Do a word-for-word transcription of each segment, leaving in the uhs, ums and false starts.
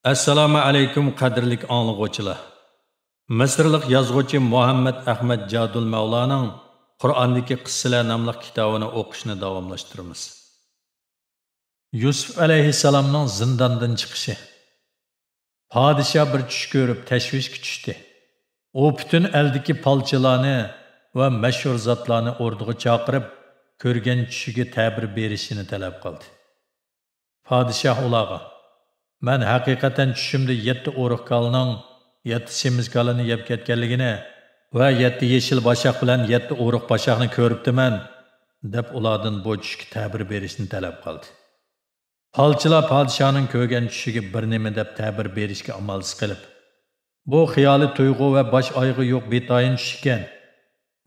ئەسسالامۇ ئەلەيكۇم، قەدىرلىك ئاڭلىغۇچىلار! مىسىرلىق يازغۇچى مۇھەممەد ئەخمەت جادۇل مەۋلانىڭ قۇرئاندىكى قىسسىلەر ناملىق كىتابىنى ئوقۇشنى داۋاملاشتۇرىمىز. يۈسۈپ ئەلەيھىسسالامنىڭ زىنداندىن چىقىشى. پادىشاھ بىر چۈش كۆرۈپ تەشۋىشكە چۈشتى. ئۇ پۈتۈن ئەلدىكى پالچىلارنى ۋە مەشھۇر زاتلارنى ئوردىغا چاقىرىپ، كۆرگەن چۈشىگە تەبىر بېرىشىنى تەلەپ قىلدى. پادىشاھ ئۇلارغا، مەن ھەقىقەتەن چۈشۈمدە يەتتە ئورۇق كالىنىڭ يەتتە سېمىز كالىنى يەپ كەتكەنلىكىنى ۋە يەتتە يېشىل باشاق بىلەن يەتتە ئورۇق باشاقنى كۆرۈپتىمەن، دەپ ئۇلاردىن بۇ چۈشكە تەبىر بېرىشنى تەلەپ قىلدى. پالچىلار پادىشاھنىڭ كۆرگەن چۈشىگە بىر نېمە دەپ تەبىر بېرىشكە ئامالسىز قېلىپ، بۇ خىيالىي تۇيغۇ ۋە باش ئايىغى يوق بىتايىن چۈش ئىكەن،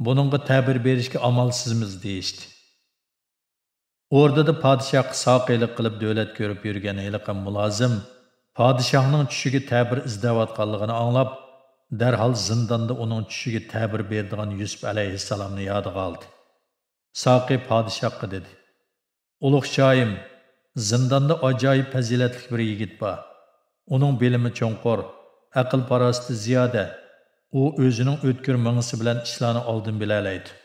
بۇنىڭغا تەبىر بېرىشكە ئامالسىزمىز، دېيىشتى. ئوردىدا پادىشاھقا ساقىيلىق قىلىپ دۆلەت كۆرۈپ يۈرگەن ھېلىقى مۇلازىم پادىشاھنىڭ چۈشىگە تەبىر ئىزدەۋاتقانلىقىنى ئاڭلاپ، دەرھال زىنداندا ئۇنىڭ چۈشىگە تەبىر بېرىدىغان يۈسۈپ ئەلەيھىسسالامنى يادىغا ئالدى. ساقىي پادىشاھقا دېدى: ئۇلۇغ شاھىم، زىنداندا ئاجايىپ پەزىلەتلىك بىر يىگىت بار. ئۇنىڭ بىلىمى چوڭقۇر، ئەقىل-پاراسىتى زىيادە. ئۇ ئۆزىنىڭ ئۆتكۈر مېڭىسى بىلەن ئىشلارنى ئالدىن بىلەلەيدۇ.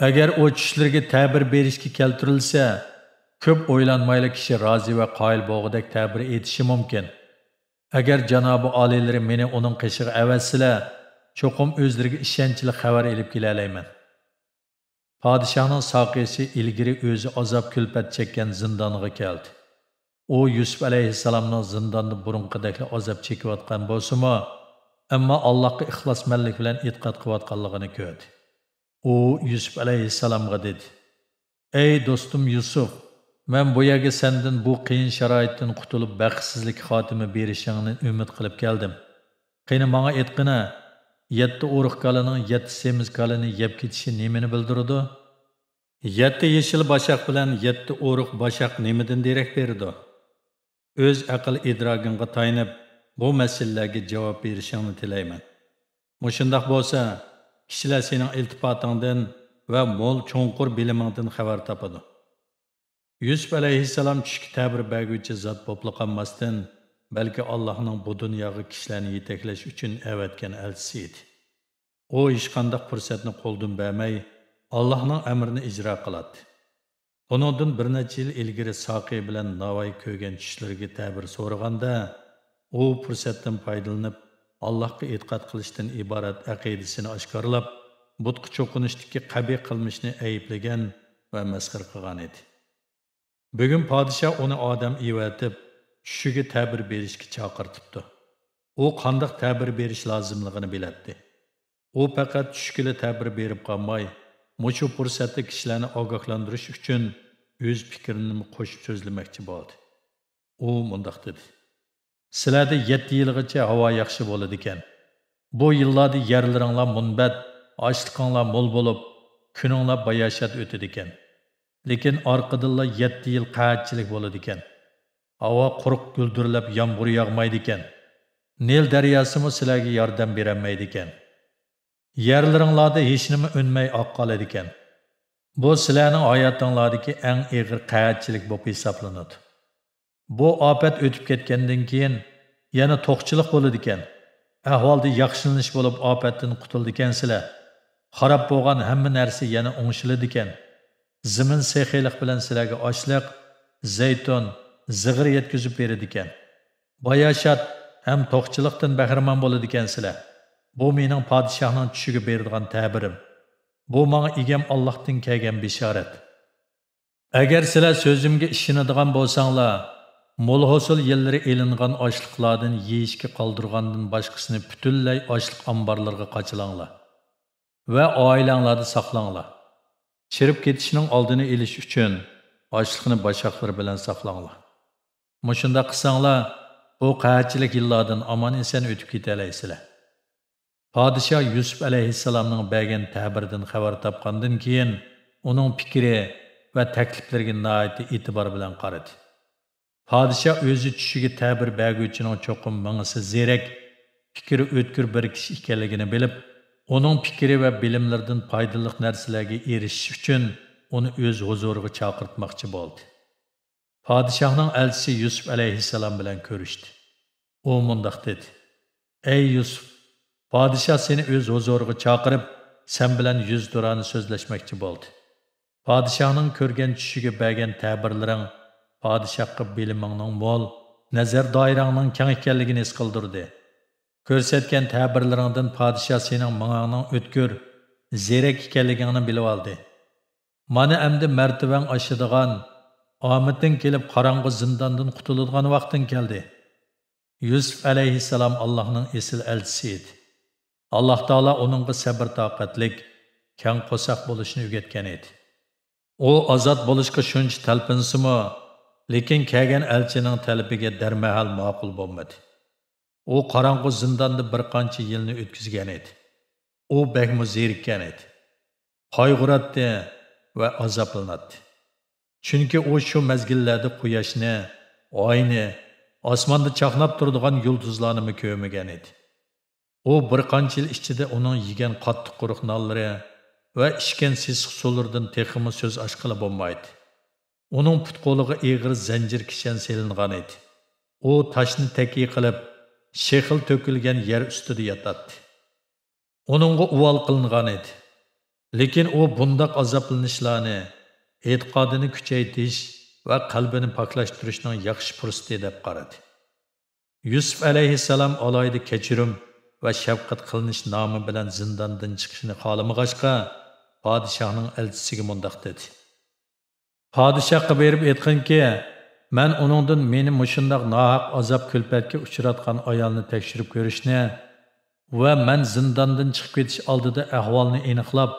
ئەگەر ئۇ چۈشلىرىگە تەبىر بېرىشكە كەلتۈرۈلسە، كۆپ ئويلانمايلا كىشى رازى ۋە قايىل بولغۇدەك تەبىر ئېيتىشى مۇمكىن. ئەگەر جانابىي ئالىيلىرى مېنى ئۇنىڭ قېشىغا ئەۋەتسىلە، چوقۇم ئۆزلىرىگە ئىشەنچلىك خەۋەر ئېلىپ كېلەلەيمەن. پادىشاھنىڭ ساقىيسى ئىلگىرى ئۆزى ئازاب-كۈلپەت چەككەن زىندانغا كەلدى. ئۇ يۈسۈپ ئەلەيھىسسالامنىڭ زىنداندا بۇرۇنقىدەكلا ئازاب چېكىۋاتقان بولسىمۇ، ئەمما ئاللاھقا ئىخلاسمەنلىك بىلەن ئېتىقاد قىلىۋاتقانلىقىنى كۆردى. ئۇ يۈسۈپ ئەلەيھىسسالامغا دېدى: ئەي دوستۇم يۈسۈپ، مەن بۇ يەرگە سەندىن بۇ قىيىن شارائىتتىن قۇتۇلۇپ، بەختسىزلىك خاتىمە بېرىشىڭنى ئۈمىد قىلىپ كەلدىم. قېنى، ماڭا ئېيتقىنە، يەتتە ئورۇق كالىنىڭ يەتتە سېمىز كالىنى يەپ كېتىشى نېمىنى بىلدۈرىدۇ؟ يەتتە يېشىل باشاق بىلەن يەتتە ئورۇق باشاق نېمىدىن دېرەك بېرىدۇ؟ ئۆز ئەقىل-ئىدراكىڭغا تايىنىپ، بۇ مەسىلىلەرگە جاۋاب بېرىشىڭنى تىلەيمەن. مۇشۇنداق بولسا، كىشىلەر سېنىڭ ئىلتىپاتىڭدىن ۋە مول چوڭقۇر بىلىمىڭدىن خەۋەر تاپىدۇ. يۈسۈپ ئەلەيھىسسالام چۈشكە تەبىر بەرگۈچى زات بوپلا قالماستىن، بەلكى ئاللاھنىڭ بۇ دۇنياغا كىشىلەرنى يېتەكلەش ئۈچۈن ئەۋەتكەن ئەلچىسى ئىدى. ئۇ ھېچقانداق پۇرسەتنى قولدىن بەرمەي، ئاللاھنىڭ ئەمرىنى ئىجرا قىلاتتى. بۇنىڭدىن بىر نەچچە يىل ئىلگىرى ساقىي بىلەن ناۋاي كۆرگەن چۈشلىرىگە تەبىر سورىغاندا، ئۇ پۇرسەتتىن پايدىلىنىپ، ئاللاھقا ئېتىقاد قىلىشتىن ئىبارەت ئەقىدىسىنى ئاشكارىلاپ، بۇتقا چوقۇنۇشتىكى قەبىھ قىلمىشنى ئەيىبلىگەن ۋە مەسخىرە قىلغان ئىدى. بۈگۈن پادىشاھ ئۇنى ئادەم ئەۋەتىپ، چۈشىگە تەبىر بېرىشكە چاقىرتىپتۇ. ئۇ قانداق تەبىر بېرىش لازىملىقىنى بىلەتتى. ئۇ پەقەت چۈشكىلا تەبىر بېرىپ قالماي، مۇشۇ پۇرسەتتە كىشىلەرنى ئاگاھلاندۇرۇش ئۈچۈن ئۆز پىكرىنىمۇ قوشۇپ سۆزلىمەكچى بولدى. ئۇ مۇنداق دېدى: سىلەردە يەتتە يىلغىچە ھاۋا ياخشى بولىدىكەن. بۇ يىللاردا يەرلىرىڭلار مۇنبەت، ئاشلىقىڭلار مول بولۇپ، كۈنۈڭلار باياشات ئۆتىدىكەن. لېكىن ئارقىدىنلا يەتتە يىل قەھەتچىلىك بولىدىكەن. ھاۋا قۇرۇق گۈلدۈرلەپ، يامغۇر ياغمايدىكەن. نىل دەرياسىمۇ سىلەرگە ياردەم بېرەلمەيدىكەن. يەرلىرىڭلاردا ھېچنېمە ئۈنمەي ئاققالىدىكەن. بۇ سىلەرنىڭ ھاياتىڭلاردىكى ئەڭ ئېغىر قەھەتچىلىك بولۇپ ھېسابلىنىدۇ. بۇ ئاپەت ئۆتۈپ كەتكەندىن كېيىن، يەنە توقچىلىق بولىدىكەن. ئەھۋالدا ياخشىلىنىش بولۇپ، ئاپەتتىن قۇتۇلىدىكەنسىلەر. خاراب بولغان ھەممە نەرسە يەنە ئوڭشىلىدىكەن. زېمىن سېخىيلىق بىلەن سىلەرگە ئاشلىق، زەيتۇن، زىغىر يەتكۈزۈپ بېرىدىكەن. باياشات ھەم توقچىلىقتىن بەھرىمەن بولىدىكەنسىلەر. بۇ مېنىڭ پادىشاھنىڭ چۈشىگە بېرىدىغان تەبىرىم. بۇ ماڭا ئىگەم ئاللاھتىن كەلگەن بېشارەت. ئەگەر سىلەر سۆزۈمگە ئىشىنىدىغان بولساڭلار، مول ھوسۇل يىللىرى ئېلىنغان ئاشلىقلاردىن يېيىشكە قالدۇرغاندىن باشقىسىنى پۈتۈنلەي ئاشلىق ئامبارلىرىغا قاچىلاڭلار ۋە ئائىلەڭلاردا ساقلاڭلار. چىرىپ كېتىشنىڭ ئالدىنى ئېلىش ئۈچۈن ئاشلىقنى باشاقلىرى بىلەن ساقلاڭلار. مۇشۇنداق قىلساڭلار، بۇ قەھەتچىلىك يىللاردىن ئامان-ئېسەن ئۆتۈپ كېتەلەيسىلەر. پادىشاھ يۈسۈپ ئەلەيھىسسالامنىڭ بەرگەن تەبىرىدىن خەۋەر تاپقاندىن كېيىن، ئۇنىڭ پىكرى ۋە تەكلىپلىرىگە ناھايىتى ئېتىبار بىلەن قارىدى. پادىشاھ ئۆزى چۈشىگە تەبىر بەرگۈچىنىڭ چوقۇم مېڭىسى زېرەك، پىكرى ئۆتكۈر بىر كىشى ئىكەنلىكىنى بىلىپ، ئۇنىڭ پىكرى ۋە بىلىملىرىدىن پايدىلىق نەرسىلەرگە ئېرىشىش ئۈچۈن ئۇنى ئۆز ھۇزۇرىغا چاقىرتماقچى بولدى. پادىشاھنىڭ ئەلچىسى يۈسۈپ ئەلەيھىسسالام بىلەن كۆرۈشتى. ئۇ مۇنداق دېدى: ئەي يۈسۈپ، پادىشاھ سېنى ئۆز ھۇزۇرىغا چاقىرىپ، سەن بىلەن يۈزتۇرانە سۆزلەشمەكچى بولدى. پادىشاھنىڭ كۆرگەن چۈشىگە بەرگەن تەبىرلىرىڭ پادىشاھقا بىلىمىڭنىڭ مول، نەزەر دائىرەڭنىڭ كەڭ ئىكەنلىكىنى ھېس قىلدۇردى. كۆرسەتكەن تەبىرلىرىڭدىن پادىشاھ سېنىڭ مېڭەڭنىڭ ئۆتكۈر، زېرەك ئىكەنلىكىڭنى بىلىۋالدى. مانا ئەمدى مەرتىۋەڭ ئاشىدىغان، ئامىتىڭ كېلىپ قاراڭغۇ زىنداندىن قۇتۇلىدىغان ۋاقتىڭ كەلدى. يۈسۈپ ئەلەيھىسسالام ئاللاھنىڭ ئېسىل ئەلچىسى ئىدى. ئاللاھ تائالا ئۇنىڭغا سەبىر-تاقەتلىك، كەڭ قورساق بولۇشنى ئۆگەتكەن ئىدى. ئۇ ئازاد بولۇشقا شۇنچە تەلپۈنسىمۇ، لېكىن كەلگەن ئەلچىنىڭ تەلىپىگە دەرمەھەل ماقۇل بولمىدى. ئۇ قاراڭغۇ زىنداندا بىر قانچە يىلنى ئۆتكۈزگەن ئىدى. ئۇ بەكمۇ زېرىككەن ئىدى. قايغۇراتتى ۋە ئازابلىناتتى. چۈنكى ئۇ شۇ مەزگىللەردە قۇياشنى، ئاينى، ئاسماندا چاقناپ تۇرىدىغان يۇلتۇزلارنىمۇ كۆرمىگەن ئىدى. ئۇ بىر قانچە يىل ئىچىدە ئۇنىڭ يېگەن قاتتىق قۇرۇق نانلىرى ۋە ئىچكەن سېسىق سۇلىرىدىن تېخىمۇ سۆز ئاچقىلى بولمايتتى. ئۇنىڭ پۇت-قولىغا ئېغىر زەنجىر كىشەن سېلىنغان ئىدى. ئۇ تاشنى تەكىي قىلىپ، شېخىل تۆكۈلگەن يەر ئۈستىدە ياتاتتى. ئۇنىڭغا ئۇۋال قىلىنغان ئىدى. لېكىن ئۇ بۇنداق ئازابلىنىشلارنى ئېتىقادىنى كۈچەيتىش ۋە قەلبىنى پاكلاشتۇرۇشنىڭ ياخشى پۇرسىتى دەپ قارىدى. يۈسۈپ ئەلەيھىسسالام ئالاھىدە كەچۈرۈم ۋە شەپقەت قىلىنىش نامى بىلەن زىنداندىن چىقىشنى خالىمىغاچقا، پادىشاھنىڭ ئەلچىسىگە مۇنداق دېدى: پادىشاھقا بېرىپ ئېيتقىنكى، مەن ئۇنىڭدىن مېنى مۇشۇنداق ناھەق ئازاب-كۈلپەتكە ئۇچراتقان ئايالنى تەكشۈرۈپ كۆرۈشنى ۋە مەن زىنداندىن چىقىپ كېتىش ئالدىدا ئەھۋالنى ئېنىقلاپ،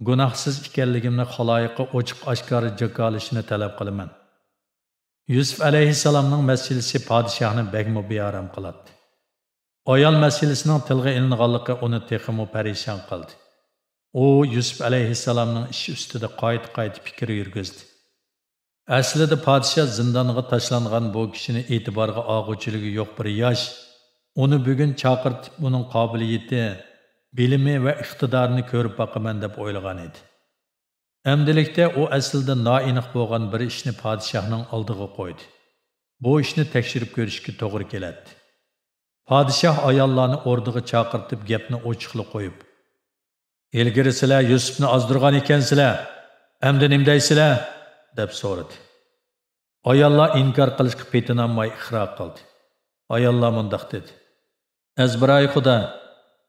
گۇناھسىز ئىكەنلىكىمنى خالايىققا ئوچۇق-ئاشكارا جاكارلىشىنى تەلەپ قىلىمەن. يۈسۈپ ئەلەيھىسسالامنىڭ مەسىلىسى پادىشاھنى بەكمۇ بىئارام قىلاتتى. ئايال مەسىلىسىنىڭ تىلغا ئېلىنغانلىقى ئۇنى تېخىمۇ پەرىشان قىلدى. ئۇ يۈسۈپ ئەلەيھىسسالامنىڭ ئىش ئۈستىدە قايتا-قايتا پىكىر يۈرگۈزدى. ئەسلىدە پادىشاھ زىندانغا تاشلانغان بۇ كىشىنى ئېتىبارغا ئالغۇچىلىكى يوق بىر ياش، ئۇنى بۈگۈن چاقىرتىپ ئۇنىڭ قابىلىيىتى، بىلىمى ۋە ئىقتىدارىنى كۆرۈپ باقىمەن دەپ ئويلىغان ئىدى. ئەمدىلىكتە ئۇ ئەسلىدە نائېنىق بولغان بىر ئىشنى پادىشاھنىڭ ئالدىغا قويدى. بۇ ئىشنى تەكشۈرۈپ كۆرۈشكە توغرا كېلەتتى. پادىشاھ ئاياللارنى ئوردىغا چاقىرتىپ گەپنى ئوچۇقلا قويۇپ، ئىلگىرى سىلەر يۈسۈپنى ئازدۇرغان ئىكەنسىلەر، ئەمدى نېمە دەيسىلەر؟ دەپ سورىدى. ئاياللار ئىنكار قىلىشقا پېتىنالماي ئىقرار قىلدى. ئاياللار مۇنداق دېدى: ئەزبىرايى خۇدا،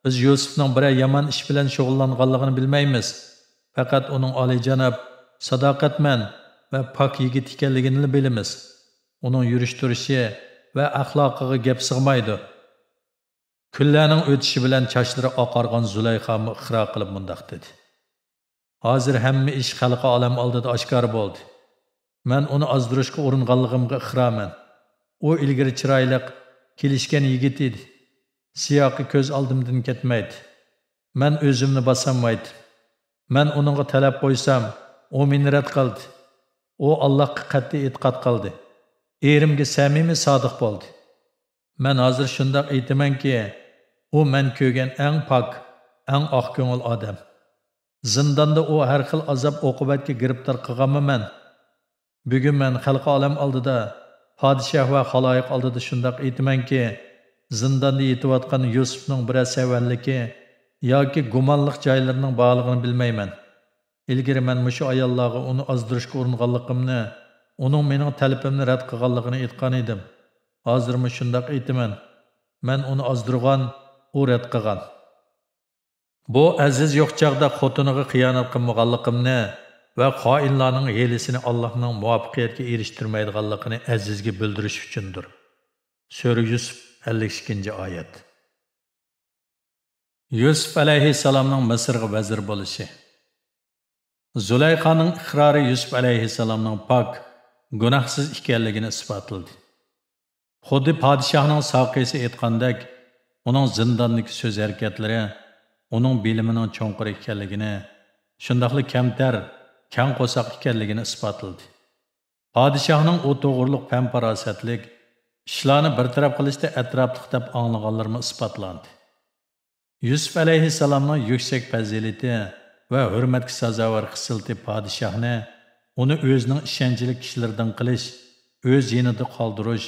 بىز يۈسۈپنىڭ بىرەر يامان ئىش بىلەن شۇغۇللانغانلىقىنى بىلمەيمىز. پەقەت ئۇنىڭ ئالىيجاناب، ساداقەتمەن ۋە پاك يىگىت ئىكەنلىكىنىلا بىلىمىز. ئۇنىڭ يۈرۈش-تۇرۇشى ۋە ئەخلاقىغا گەپ سىغمايدۇ. كۈنلەرنىڭ ئۆتۈشى بىلەن چاچلىرى ئاقارغان زۇلەيخامۇ ئىقرار قىلىپ مۇنداق دېدى: ھازىر ھەممە ئىش خەلقى ئالەم ئالدىدا ئاشكارا بولدى. مەن ئۇنى ئازدۇرۇشقا ئۇرۇنغانلىقىمغا ئىقرارمەن. ئۇ ئىلگىرى چىرايلىق، كېلىشكەن يىگىت ئىدى. سىياقى كۆز ئالدىمدىن كەتمەيدى. مەن ئۆزۈمنى باسالمايتتىم. مەن ئۇنىڭغا تەلەپ قويسام، ئۇ مېنى رەت قىلدى. ئۇ ئاللاھقا قەتئىي ئېتىقاد قىلدى. ئېرىمگە سەمىمىي سادىق بولدى. مەن ھازىر شۇنداق ئېيتىمەنكى، ئۇ مەن كۆرگەن ئەڭ پاك، ئەڭ ئاق كۆڭۈل ئادەم. زىنداندا ئۇ ھەر خىل ئازاب-ئوقۇبەتكە گىرىپتار قىلغانمۇ مەن؟ بۈگۈن مەن خەلقى ئالەم ئالدىدا، پادىشاھ ۋە خالايىق ئالدىدا شۇنداق ئېيتىمەنكى، زىنداندا يېتىۋاتقان يۈسۈپنىڭ بىرەر سەۋەنلىكى ياكى گۇمانلىق جايلىرىنىڭ بارلىقىنى بىلمەيمەن. ئىلگىرى مەن مۇشۇ ئاياللارغا ئۇنى ئازدۇرۇشقا ئۇرۇنغانلىقىمنى، ئۇنىڭ مېنىڭ تەلىپىمنى رەت قىلغانلىقىنى ئېيتقان ئىدىم. ھازىرمۇ شۇنداق ئېيتىمەن. مەن ئۇنى ئازدۇرغان، ئۇ رەت قىلغان. بۇ ئەزىز يوق چاغدا خوتۇنىغا خىيانەت قىلمىغانلىقىمنى ۋە خائىنلارنىڭ ھىيلىسىنى ئاللاھنىڭ مۇۋەپپەقىيەتكە ئېرىشتۈرمەيدىغانلىقىنى ئەزىزگە بىلدۈرۈش ئۈچۈندۇر. سۈرە يۈسۈپ، ئەللىك ئىككىنچى ئايەت. يۈسۈپ ئەلەيھىسسالامنىڭ مىسىرغا ۋەزىر بولۇشى. زۇلەيخانىڭ ئىقرارى يۈسۈپ ئەلەيھىسسالامنىڭ پاك، گۇناھسىز ئىكەنلىكىنى ئىسپاتلىدى. خۇددى پادىشاھنىڭ ساقىيسى ئېيتقاندەك، ئۇنىڭ زىنداندىكى سۆز-ھەرىكەتلىرى ئۇنىڭ بىلىمىنىڭ چوڭقۇر ئىكەنلىكىنى، شۇنداقلا كەمتەر، كەڭ قورساق ئىكەنلىكىنى ئىسپاتلىدى. پادىشاھنىڭ ئۇ توغرۇلۇق پەم-پاراسەتلىك، ئىشلارنى بىر تەرەپ قىلىشتا ئەتراپلىق دەپ ئاڭلىغانلىرىمۇ ئىسپاتلاندى. يۈسۈپ ئەلەيھىسسالامنىڭ يۈكسەك پەزىلىتى ۋە ھۆرمەتكە سازاۋەر خىسلىتى پادىشاھنى ئۇنى ئۆزىنىڭ ئىشەنچلىك كىشىلىرىدىن قىلىش، ئۆز يېنىدا قالدۇرۇش،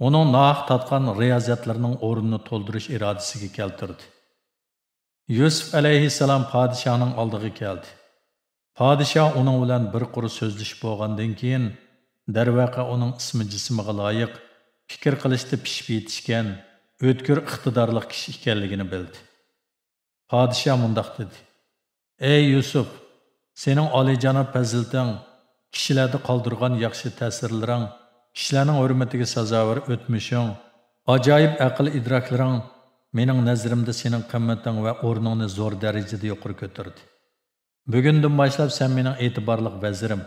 ئۇنىڭ ناھەق تارتقان رىيازەتلىرىنىڭ ئورنىنى تولدۇرۇش ئىرادىسىگە كەلتۈردى. يۈسۈپ ئەلەيھىسسالام پادىشاھنىڭ ئالدىغا كەلدى. پادىشاھ ئۇنىڭ بىلەن بىر قۇر سۆزلىشىپ بولغاندىن كېيىن، دەرۋەقە ئۇنىڭ ئىسمى جىسمىغا لايىق، پىكىر قىلىشتا پىشىپ يېتىشكەن، ئۆتكۈر ئىقتىدارلىق كىشى ئىكەنلىكىنى بىلدى. پادىشاھ مۇنداق دېدى: «ئەي يۈسۈپ، سېنىڭ ئالىيجاناب پەزىلىتىڭ، كىشىلەردە قالدۇرغان ياخشى تەسىرلىرىڭ، كىشىلەرنىڭ ھۆرمىتىگە سازاۋەر ئۆتمۈشۈڭ، ئاجايىپ ئەقىل ئىدراكلىرىڭ مېنىڭ نەزىرىمدە سېنىڭ قىممىتىڭ ۋە ئورنۇڭنى زور دەرىجىدە يۇقىرى كۆتۈردى. بۈگۈندىن باشلاپ سەن مېنىڭ ئېتىبارلىق ۋەزىرىم.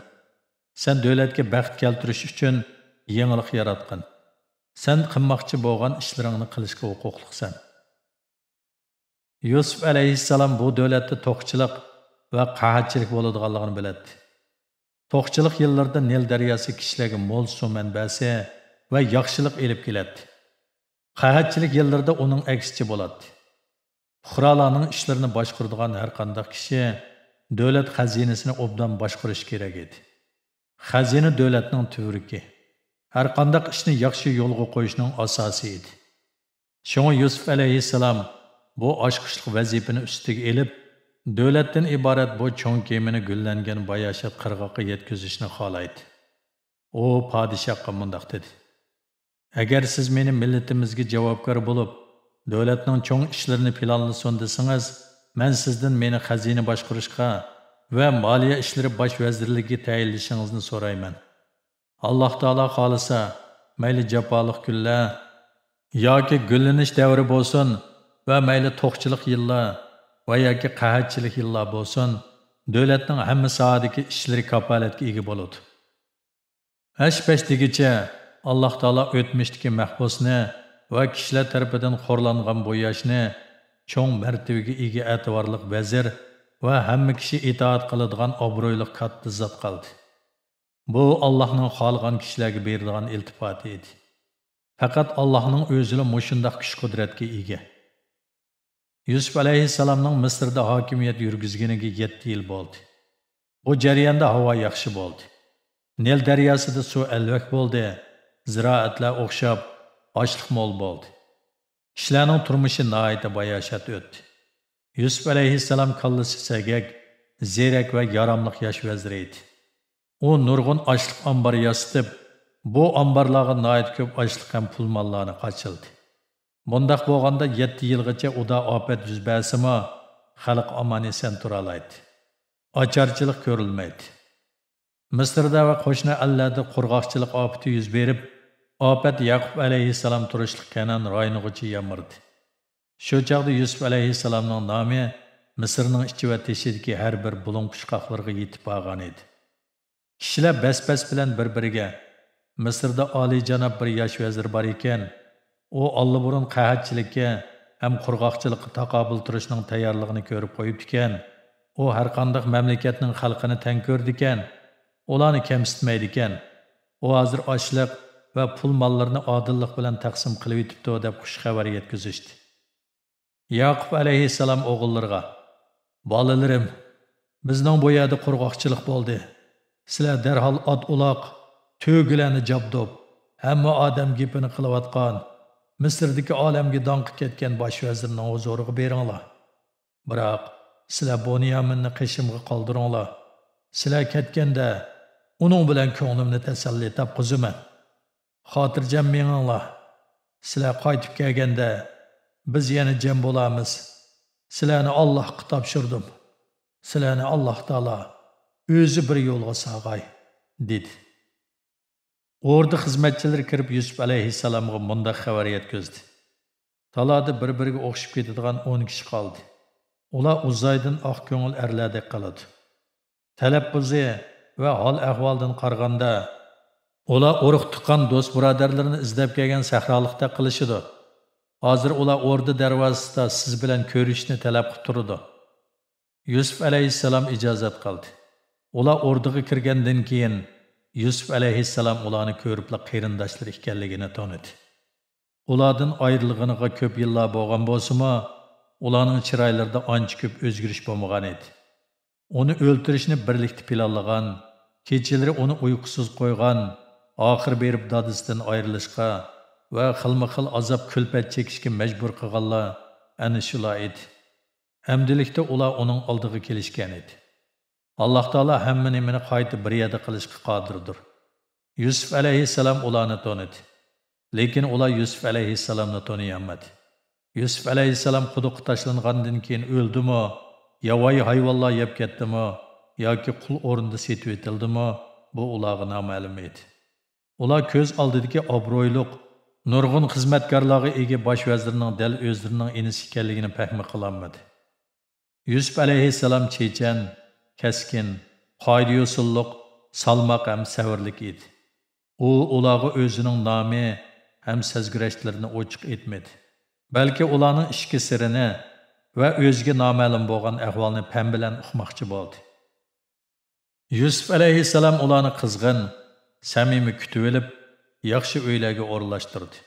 سەن دۆلەتكە بەخت كەلتۈرۈش ئۈچۈن يېڭىلىق ياراتقىن. سەن قىلماقچى بولغان ئىشلىرىڭنى قىلىشقا ھوقۇقلۇقسەن.» يۈسۈپ ئەلەيھىسسالام بۇ دۆلەتتە توقچىلىق ۋە قەھەتچىلىك بولىدىغانلىقىنى بىلەتتى. توقچىلىق يىللىرىدا نىل دەرياسى كىشىلەرگە مول سۇ مەنبەسى ۋە ياخشىلىق ئېلىپ كېلەتتى. قەھەتچىلىك يىللىرىدا ئۇنىڭ ئەكسىچە بولاتتى. پۇقرالارنىڭ ئىشلىرىنى باشقۇرىدىغان ھەرقانداق كىشى دۆلەت خەزىنىسىنى ئوبدان باشقۇرۇشى كېرەك ئىدى. خەزىنە دۆلەتنىڭ تۈۋرۈكى، ھەرقانداق ئىشنى ياخشى يولغا قويۇشنىڭ ئاساسى ئىدى. شۇڭا يۈسۈپ ئەلەيھىسسالام بۇ ئاچقۇچلۇق ۋەزىپىنى ئۈستىگە ئېلىپ، دۆلەتتىن ئىبارەت بۇ چوڭ كېمىنى گۈللەنگەن باياشات قىرغاققا يەتكۈزۈشنى خالايتتى. ئۇ پادىشاھقا مۇنداق دېدى: «ئەگەر سىز مېنى مىللىتىمىزگە جاۋابكار بولۇپ، دۆلەتنىڭ چوڭ ئىشلىرىنى پىلانلىسۇن دېسىڭىز، مەن سىزدىن مېنى خەزىنە باشقۇرۇشقا ۋە مالىيە ئىشلىرى باش ۋەزىرلىكىگە تەيىنلىشىڭىزنى سورايمەن. ئاللاھ تائالا خالىسا، مەيلى جاپالىق كۈنلەر ياكى گۈللىنىش دەۋرى بولسۇن ۋە مەيلى توقچىلىق يىللار ۋە ياكى قەھەتچىلىك يىللار بولسۇن، دۆلەتنىڭ ھەممە ساھەدىكى ئىشلىرى كاپالەتكە ئىگە بولىدۇ. ھەش-پەش دېگۈچە، ئاللاھ تائالا ئۆتمۈشتىكى مەھبۇسنى ۋە كىشىلەر تەرىپىدىن خورلانغان بۇ ياشنى چوڭ مەرتىۋىگە ئىگە ئەتىۋارلىق ۋەزىر ۋە ھەممە كىشى ئىتائەت قىلىدىغان ئابرۇيلۇق كاتتا زات قىلدى. بۇ ئاللاھنىڭ خالىغان كىشىلەرگە بېرىدىغان ئىلتىپاتى ئىدى. پەقەت ئاللاھنىڭ ئۆزىلا مۇشۇنداق كۈچ-قۇدرەتكە ئىگە.» يۈسۈپ ئەلەيھىسسالامنىڭ مىسىردا ھاكىمىيەت يۈرگۈزگىنىگە يەتتە يىل بولدى. بۇ جەرياندا ھاۋا ياخشى بولدى. نىل دەرياسىدا سۇ ئەلۋەك بولدى. زىرائەتلەر ئوخشاپ، ئاشلىق مول بولدى. كىشىلەرنىڭ تۇرمۇشى ناھايىتى باياشات ئۆتتى. يۈسۈپ ئەلەيھىسسالام كاللىسى سەگەك، زېرەك ۋە ياراملىق ياش ۋەزىر ئىدى. ئۇ نۇرغۇن ئاشلىق ئامبار ياسىتىپ، بۇ ئامبارلارغا ناھايىتى كۆپ ئاشلىق ھەم پۇل ماللارنى قاچىلىدى. بۇنداق بولغاندا، يەتتە يىلغىچە ئۇدا ئاپەت يۈز بەرسىمۇ، خەلق ئامان-ئېسەن تۇرالايتتى. ئاچارچىلىق كۆرۈلمەيتتى. مىسىردا ۋە قوشنا ئەللەردە قۇرغاقچىلىق ئاپىتى يۈز بېرىپ، ئاپەت يەقۇپ ئەلەيھىسسالام تۇرۇشلۇق كەنئان رايونىغىچە يامرىدى. شۇ چاغدا يۈسۈپ ئەلەيھىسسالامنىڭ نامى مىسىرنىڭ ئىچى ۋە تېشىدىكى ھەر بىر بۇلۇڭ-پۇچقاقلىرىغا يېتىپ بارغانىدى. كىشىلەر بەس-بەس بىلەن بىر-بىرىگە، «مىسىردا ئالىيجاناب بىر ياش ۋەزىر بار ئىكەن، ئۇ ئاللىبۇرۇن قەھەتچىلىككە ھەم قۇرغاقچىلىققا تاقابىل تۇرۇشنىڭ تەييارلىقىنى كۆرۈپ قويۇپتىكەن. ئۇ ھەرقانداق مەملىكەتنىڭ خەلقىنى تەڭ كۆرىدىكەن، ئۇلارنى كەمسىتمەيدىكەن. ئۇ ھازىر ئاشلىق ۋە پۇل ماللىرىنى ئادىللىق بىلەن تەقسىم قىلىۋېتىپتۇ» دەپ خۇش خەۋەر يەتكۈزۈشتى. ياقۇپ ئەلەيھىسسالام ئوغۇللىرىغا، «بالىلىرىم، بىزنىڭ بۇ يەردە قۇرغاقچىلىق بولدى. سىلەر دەرھال ئات-ئۇلاق، تۆگىلەرنى جابدۇپ، ھەممە ئادەم گېپىنى قىلىۋاتقان، مىسىردىكى ئالەمگە داڭقى كەتكەن باش ۋەزىرنىڭ ھۇزۇرىغا بېرىڭلار. بىراق، سىلەر بۇنيامىننى قېشىمغا قالدۇرۇڭلار. سىلەر كەتكەندە، ئۇنىڭ بىلەن كۆڭلۈمنى تەسەللى تاپقۇزىمەن. خاتىرجەم مېڭىڭلار. سىلەر قايتىپ كەلگەندە، بىز يەنە جەم بولارمىز. سىلەرنى ئاللاھقا تاپشۇردۇم. سىلەرنى ئاللاھ تائالا ئۆزى بىر يولغا ساغاي» دېدى. ئوردا خىزمەتچىلىرى كىرىپ يۈسۈپ ئەلەيھىسسالامغا مۇنداق خەۋەر يەتكۈزدى: «تالادا بىر-بىرىگە ئوخشىشىپ كېتىدىغان ئون كىشى قالدى. ئۇلار ئۇزايدىن ئاق كۆڭۈل ئەرلەردەك قالىدۇ. تەلەپپۇزى ۋە ھال-ئەھۋالدىن قارىغاندا، ئۇلار ئۇرۇق-تۇغقان، دوست-بۇرادەرلىرىنى ئىزدەپ كەلگەن سەھرالىقتەك قىلىشىدۇ. ھازىر ئۇلار ئوردا دەرۋازىسىدا سىز بىلەن كۆرۈشۈشنى تەلەپ قىلىپ تۇرىدۇ.» يۈسۈپ ئەلەيھىسسالام ئىجازەت قىلدى. ئۇلار ئوردىغا كىرگەندىن كېيىن، يۈسۈپ ئەلەيھىسسالام ئۇلارنى كۆرۈپلا قېرىنداشلىرى ئىكەنلىكىنى تونۇدى. ئۇلاردىن ئايرىلغىنىغا كۆپ يىللار بولغان بولسىمۇ، ئۇلارنىڭ چىرايلىرىدا ئانچە كۆپ ئۆزگىرىش بولمىغان ئىدى. ئۇنى ئۆلتۈرۈشنى بىرلىكتە پىلانلىغان، كېچىلىرى ئۇنى ئۇيقۇسىز قويغان، ئاخىرى بېرىپ دادىسىدىن ئايرىلىشقا، ۋە خىلمۇ خىل ئازاب كۈلپەت چېكىشكە مەجبۇر قىلغانلار ئەنە شۇلار ئىدى. ئەمدىلىكتە ئۇلار ئۇنىڭ ئالدىغا كېلىشكەن ئىدى. ئاللاھ تائالا ھەممە نېمىنى قايتا بىر يەردە قىلىشقا قادىردۇر. يۈسۈپ ئەلەيھىسسالام ئۇلارنى تونۇدى. لېكىن ئۇلار يۈسۈپ ئەلەيھىسسالامنى تونۇيالمىدى. يۈسۈپ ئەلەيھىسسالام قۇدۇققا تاشلانغاندىن كېيىن ئۆلدىمۇ، ياۋايى ھايۋانلار يەپ كەتتىمۇ ياكى قۇل ئورنىدا سېتىۋېتىلدىمۇ، بۇ ئۇلارغا نامەلۇم ئىدى. ئۇلار كۆز ئالدىدىكى ئابرۇيلۇق، نۇرغۇن خىزمەتكارلارغا ئىگە باش ۋەزىرنىڭ دەل ئۆزلىرىنىڭ ئىنىسى ئىكەنلىكىنى پەھمى قىلالمىدى. يۈسۈپ ئەلەيھىسسالام چېچەن، كەسكىن، قائىدە-يوسۇنلۇق، سالماق ھەم سەۋرلىك ئىدى. ئۇ ئۇلارغا ئۆزىنىڭ نامى ھەم سەزگۈرەشلىرىنى ئوچۇق ئېيتمىدى، بەلكى ئۇلارنىڭ ئىچكى سىرىنى ۋە ئۆزىگە نامەلۇم بولغان ئەھۋالنى پەم بىلەن ئۇقماقچى بولدى. يۈسۈپ ئەلەيھىسسالام ئۇلارنى قىزغىن، سەمىمىي كۈتۈۋېلىپ، ياخشى ئۆيلەرگە ئورۇنلاشتۇردى.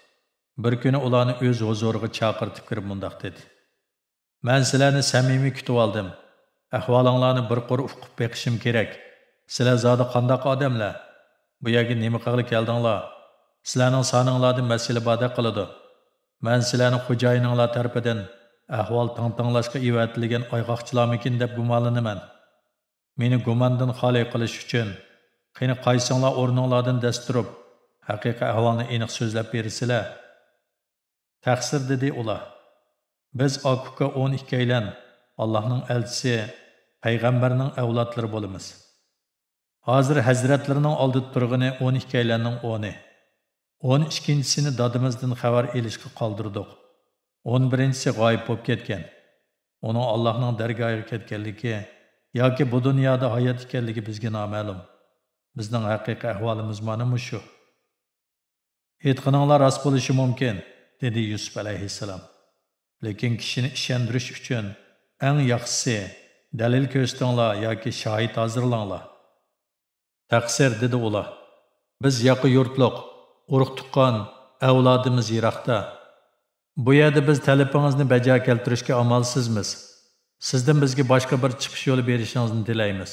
بىر كۈنى ئۇلارنى ئۆز ھۇزۇرىغا چاقىرتىپ كىرىپ مۇنداق دېدى: مەن سىلەرنى سەمىمىي كۈتۈۋالدىم. ئەھۋالىڭلارنى بىر قۇر ئۇقۇپ بېقىشىم كېرەك. سىلەر زادى قانداق ئادەملەر؟ بۇ يەرگە نېمە قىلغىلى كەلدىڭلار؟ سىلەرنىڭ سانىڭلاردا مەسىلە باردەك قىلىدۇ. مەن سىلەرنى خوجايىنىڭلار تەرىپىدىن ئەھۋال تىڭ-تىڭلاشقا ئەۋەتىلگەن ئايغاقچىلارمىكىن دەپ گۇمانلىنىمەن. مېنى گۇماندىن خالىي قىلىش ئۈچۈن، قېنى قايسىڭلار ئورنۇڭلاردىن دەس تۇرۇپ، ھەقىقىي ئەھۋالنى ئېنىق سۆزلەپ بېرىسىلەر؟ تەقسىر، دېدى ئۇلار. بىز ئاكا-ئۇكا ئون ئىككىيلەن ئاللاھنىڭ ئەلچىسى، پەيغەمبەرنىڭ ئەۋلادلىرى بولىمىز. ھازىر ھەزرەتلىرىنىڭ ئالدىدا تۇرغىنى ئون ئىككىيلەننىڭ ئونى. ئون ئىككىنچىسىنى دادىمىزدىن خەۋەر ئېلىشقا قالدۇردۇق. ئون بىرىنچىسى غايىب بولۇپ كەتكەن. ئۇنىڭ ئاللاھنىڭ دەرگاھىغا كەتكەنلىكى ياكى بۇ دۇنيادا ھايات ئىكەنلىكى بىزگە نامەلۇم. بىزنىڭ ھەقىقىي ئەھۋالىمىز مانا مۇشۇ. ئېيتقىنىڭلار راست بولۇشى مۇمكىن، دېدى يۈسۈپ ئەلەيھىسسالام. لېكىن كىشىنى ئىشەندۈرۈش ئۈچۈن ئەڭ ياخشىسى، دەلىل كۆرسىتىڭلار ياكى شاھىت ھازىرلاڭلار. تەقسىر، دېدى ئۇلار. بىز ياقا يۇرتلۇق، ئۇرۇق-تۇغقان، ئەۋلادىمىز يىراقتا. بۇ يەردە بىز تەلىپىڭىزنى بەجا كەلتۈرۈشكە ئامالسىزمىز. سىزدىن بىزگە باشقا بىر چىقىش يولى بېرىشىڭىزنى تىلەيمىز.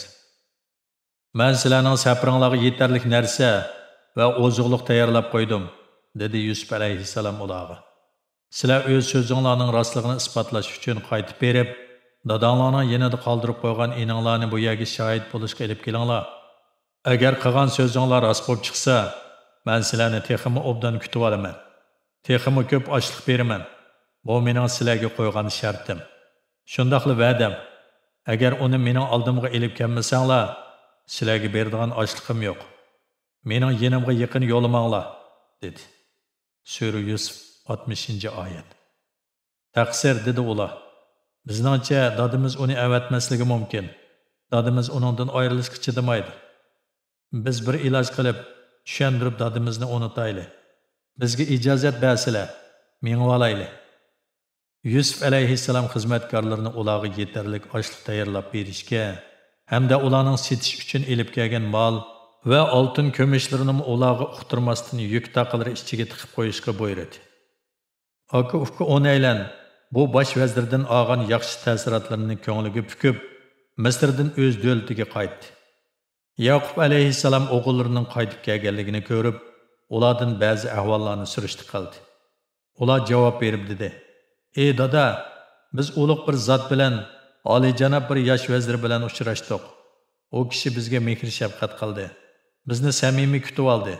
مەن سىلەرنىڭ سەپىرىڭلارغا يېتەرلىك نەرسە ۋە ئوزۇقلۇق تەييارلاپ قويدۇم، دېدى يۈسۈپ ئەلەيھىسسالام ئۇلارغا. سىلەر ئۆز سۆزۈڭلارنىڭ راستلىقىنى ئىسپاتلاش ئۈچۈن قايتىپ بېرىپ، داداڭلارنىڭ يېنىدا قالدۇرۇپ قويغان ئىنىڭلارنى بۇ يەرگە شاھىت بولۇشقا ئېلىپ كېلىڭلار. ئەگەر قىلغان سۆزۈڭلار راست بولۇپ چىقسا، مەن سىلەرنى تېخىمۇ ئوبدان كۈتۈۋالىمەن. تېخىمۇ كۆپ ئاشلىق بېرىمەن. بۇ مېنىڭ سىلەرگە قويغان شەرتىم. شۇنداقلا ۋەدەم. ئەگەر ئۇنى مېنىڭ ئالدىمغا ئېلىپ كەلمىسەڭلار، سىلەرگە بېرىدىغان ئاشلىقىم يوق. مېنىڭ يېنىمغا يېقىن يولىماڭلار، دېدى. سۈرە يۈسۈپ، ئاتمىشىنچى ئايەت. تەقسىر، دېدى ئۇلار. بىزنىڭچە، دادىمىز ئۇنى ئەۋەتمەسلىكى مۇمكىن. دادىمىز ئۇنىڭدىن ئايرىلىشقا چىدىمايدۇ. بىز بىر ئىلاج قىلىپ، چۈشەندۈرۈپ دادىمىزنى ئۇنتايلى. بىزگە ئىجازەت بەرسىلە، مېڭىۋالايلى. يۈسۈپ ئەلەيھىسسالام خىزمەتكارلىرىنى ئۇلارغا يېتەرلىك ئاشلىق تەييارلاپ بېرىشكە ھەمدە ئۇلارنىڭ سېتىش ئۈچۈن ئېلىپ كەلگەن مال ۋە ئالتۇن-كۈمۈشلىرىنىمۇ ئۇلارغا ئۇقتۇرماستىن يۈك تاقلىرى ئىچىگە تىقىپ قويۇشقا بۇيرۇدى. ئاكا-ئۇكا ئونەيلەن بۇ باش ۋەزىردىن ئالغان ياخشى تەسىراتلىرىنى كۆڭلىگە پۈكۈپ، مىسىردىن ئۆز دۆلىتىگە قايتتى. ياقۇپ ئەلەيھىسسالام ئوغۇللىرىنىڭ قايتىپ كەلگەنلىكىنى كۆرۈپ، ئۇلاردىن بەزى ئەھۋاللارنى سۈرۈشتە قىلدى. ئۇلار جاۋاب بېرىپ دېدى: «ئى دادا، بىز ئۇلۇغ بىر زات بىلەن، ئالىيجاناب بىر ياش ۋەزىر بىلەن ئۇچراشتۇق. ئۇ كىشى بىزگە مېھىر-شەپقەت قىلدى، بىزنى سەمىمىي كۈتۈۋالدى،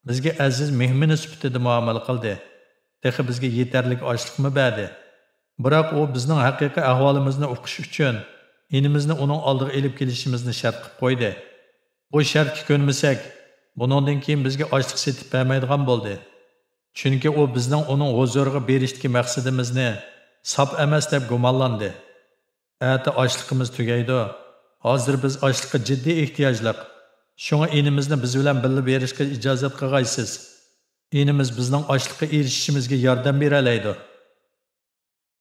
بىزگە ئەزىز مېھمىنى سۈپىتىدە مۇئامىلە قىلدى. تېخى بىزگە يېتەرلىك ئاشلىقمۇ بەردى. بىراق ئۇ بىزنىڭ ھەقىقىي ئەھۋالىمىزنى ئۇقۇش ئۈچۈن ئىنىمىزنى ئۇنىڭ ئالدىغا ئېلىپ كېلىشىمىزنى شەرت قىلىپ قويدى. بۇ شەرتكە كۆنمىسەك، بۇنىڭدىن كېيىن بىزگە ئاشلىق سېتىپ بەرمەيدىغان بولدى. چۈنكى ئۇ بىزنىڭ ئۇنىڭ ھۇزۇرىغا بېرىشتىكى مەقسىتىمىزنى ساپ ئەمەس دەپ گۇمانلاندى. ئەتە ئاشلىقىمىز تۈگەيدۇ. ھازىر بىز ئاشلىققا جىددىي ئېھتىياجلىق. شۇڭا ئىنىمىزنى بىز بىلەن بىللە بېرىشقا ئىجازەت قىلغايسىز. ئىنىمىز بىزنىڭ ئاشلىققا ئېرىشىشىمىزگە ياردەم بېرەلەيدۇ.»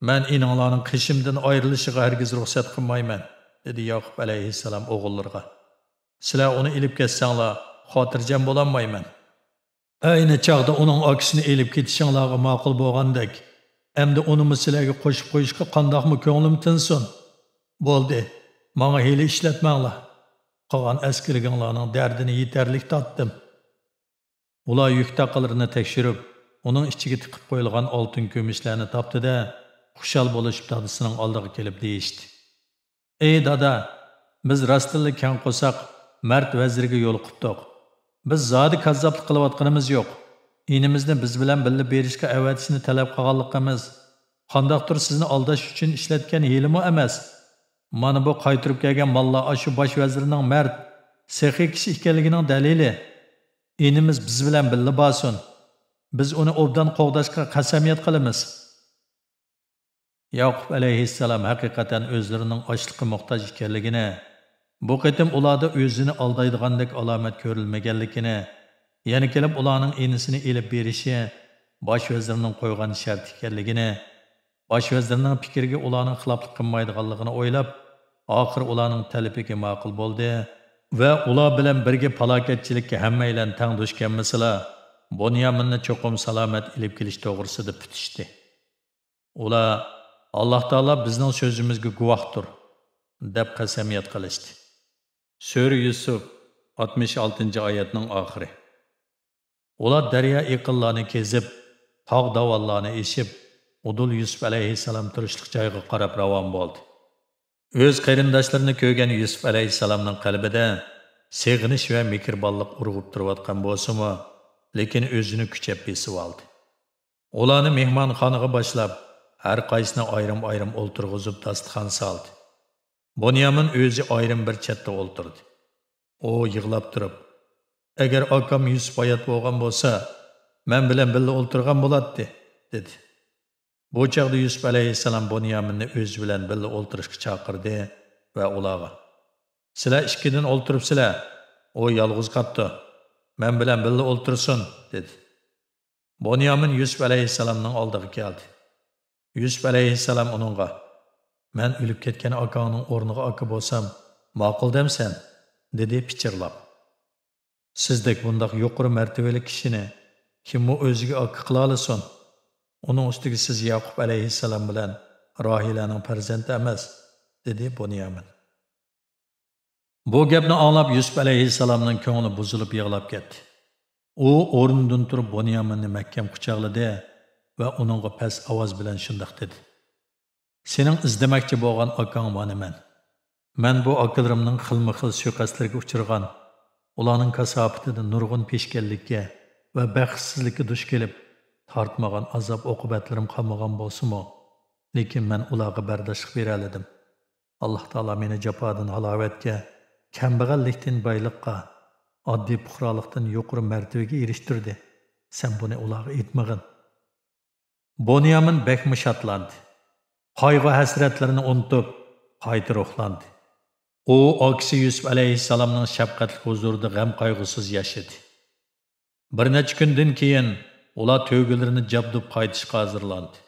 «مەن ئىنىڭلارنىڭ قېشىمدىن ئايرىلىشىغا ھەرگىز رۇخسەت قىلمايمەن»، دېدى ياقۇپ ئەلەيھىسسالام ئوغۇللىرىغا. «سىلەر ئۇنى ئېلىپ كەتسەڭلار، خاتىرجەم بولالمايمەن. ئەينى چاغدا ئۇنىڭ ئاكىسىنى ئېلىپ كېتىشىڭلارغا ماقۇل بولغاندەك، ئەمدى ئۇنىمۇ سىلەرگە قوشۇپ قويۇشقا قانداقمۇ كۆڭلۈم تىنسۇن؟ بولدى، ماڭا ھىيلە ئىشلەتمەڭلار. قالغان ئەسكىرىكىڭلارنىڭ دەردىنى يېتەرلىك تارتتىم.» ئۇلار يۈك تاقلىرىنى تەكشۈرۈپ، ئۇنىڭ ئىچىگە تىقىپ قويۇلغان ئالتۇن كۈمۈشلەرنى تاپتى-دە، خۇشال بولۇشۇپ دادىسىنىڭ ئالدىغا كېلىپ دېيىشتى: «ئەي دادا، بىز راستتىنلا كەڭ قورساق، مەرد ۋەزىرگە يولۇقۇپتۇق. بىز زادى كاززاپلىق قىلىۋاتقىنىمىز يوق. ئىنىمىزنى بىز بىلەن بىللە بېرىشكە ئەۋەتىشنى تەلەپ قىلغانلىقىمىز قانداقتۇر سىزنى ئالداش ئۈچۈن ئىشلەتكەن ھىيلىمۇ ئەمەس. مانا بۇ قايتۇرۇپ كەلگەن ماللار ئاشۇ باش ۋەزىرنىڭ مەرد، سېخىي كىشى ئىكەنلىكىنىڭ دەلىلى. ئىنىمىز بىز بىلەن بىللە بارسۇن. بىز ئۇنى ئوبدان قوغداشقا قەسەمياد قىلىمىز.» ياقۇپ ئەلەيھىسسالام ھەقىقەتەن ئۆزلىرىنىڭ ئاشلىققا موھتاج ئىكەنلىكىنى، بۇ قېتىم ئۇلاردا ئۆزىنى ئالدايدىغاندەك ئالامەت كۆرۈلمىگەنلىكىنى، يەنە كېلىپ ئۇلارنىڭ ئىنىسىنى ئېلىپ بېرىشى باش ۋەزىرنىڭ قويغان شەرتى ئىكەنلىكىنى، باش ۋەزىرنىڭ پىكرىگە ئۇلارنىڭ خىلاپلىق قىلمايدىغانلىقىنى ئويلاپ، ئاخىر ئۇلارنىڭ تەلىپىگە ماقۇل بولدى ۋە ئۇلار بىلەن بىرگە پالاكەتچىلىككە ھەممەيلەن تەڭ دۇچ كەلمىسىلا، بۇنيامىننى چوقۇم سالامەت ئېلىپ كېلىش توغرىسىدا پۈتۈشتى. ئۇلار: «ئاللاھ تائالا بىزنىڭ سۆزىمىزگە گۇۋاھتۇر» دەپ قەسەمياد قىلىشتى. سۈرە يۈسۈف، ئاتمىش ئالتىنچى ئايەتنىڭ ئاخىرى. ئۇلار دەريا ئېقىنلارنى كېزىپ، تاغ داۋانلارنى ئېشىپ، ئۇدۇل يۈسۈپ ئەلەيھىسسالام تۇرۇشلۇق جايغا قاراپ راۋان بولدى. ئۆز قېرىنداشلىرىنى كۆرگەن يۈسۈپ ئەلەيھىسسالامنىڭ قەلبىدە سېغىنىش ۋە مېھرىبانلىق ئۇرغۇپ تۇرۇۋاتقان بولسىمۇ، لېكىن ئۆزىنى كۈچەپ بېسىۋالدى. ئۇلارنى مېھمانخانىغا باشلاپ، ھەر قايسىنى ئايرىم-ئايرىم ئولتۇرغۇزۇپ داستىخان سالدى. بۇنيامىن ئۆزى ئايرىم بىر چەتتە ئولتۇردى. ئۇ يىغلاپ تۇرۇپ: «ئەگەر ئاكام يۈسۈپ ھايات بولغان بولسا، مەن بىلەن بىللە ئولتۇرغان بولاتتى» دېدى. بۇ چاغدا يۈسۈپ ئەلەيھىسسالام بۇنيامىننى ئۆزى بىلەن بىللە ئولتۇرۇشقا چاقىردى ۋە ئۇلارغا: «سىلەر ئىككىدىن ئولتۇرۇپسىلەر، ئۇ يالغۇز قاپتۇ، مەن بىلەن بىللە ئولتۇرسۇن» دېدى. بۇنيامىن يۈسۈپ ئەلەيھىسسالامنىڭ ئالدىغا كەلدى. يۈسۈپ ئەلەيھىسسالام ئۇنىڭغا: «مەن ئۆلۈپ كەتكەن ئاكاڭنىڭ ئورنىغا ئاكا بولسام، ماقۇل دەمسەن؟» دېدى پىچىرلاپ. «سىزدەك بۇنداق يۇقىرى مەرتىۋىلىك كىشىنى كىممۇ ئۆزىگە ئاكا قىلالىسۇن؟ ئۇنىڭ ئۈستىگە سىز ياقۇپ ئەلەيھىسسالام بىلەن راھىلەنىڭ پەرزەنتى ئەمەس» دېدى بۇنيامىن. بۇ گەپنى ئاڭلاپ يۈسۈپ ئەلەيھىسسالامنىڭ كۆڭلى بۇزۇلۇپ يىغلاپ كەتتى. ئۇ ئورنىدىن تۇرۇپ بۇنيامىننى مەھكەم قۇچاقلىدى ۋە ئۇنىڭغا پەس ئاۋاز بىلەن شۇنداق دېدى: «سېنىڭ ئىزدىمەكچى بولغان ئاكاڭ مانا مەن. مەن بۇ ئاكىلىرىمنىڭ خىلمۇ خىل سۇيىقەستلىرىگە ئۇچرىغان، ئۇلارنىڭ كاساپىتىدە نۇرغۇن پېشكەللىككە ۋە بەختسىزلىككە دۇچ كېلىپ، تارتمىغان ئازاب ئوقۇبەتلىرىم قالمىغان بولسىمۇ، لېكىن مەن ئۇلارغا بەرداشلىق بېرەلىدىم. ئاللاھ تائالا مېنى جاپادىن ھالاۋەتكە، كەمبەغەللىكتىن بايلىققا، ئاددىي پۇقرالىقتىن يۇقىرى مەرتىۋىگە ئېرىشتۈردى. سەن بۇنى ئۇلارغا ئېيتمىغىن.» بۇنيامىن بەكمۇ شادلاندى. قايغۇ-ھەسرەتلىرىنى ئۇنتۇپ، قايتا روھلاندى. ئۇ ئاكىسى يۈسۈپ ئەلەيھىسسالامنىڭ شەپقەتلىك ھۇزۇرىدا غەم-قايغۇسىز ياشىدى. بىر نەچچە كۈندىن كېيىن ئۇلار تۆگىلىرىنى جابدۇپ قايتىشقا ھازىرلاندى.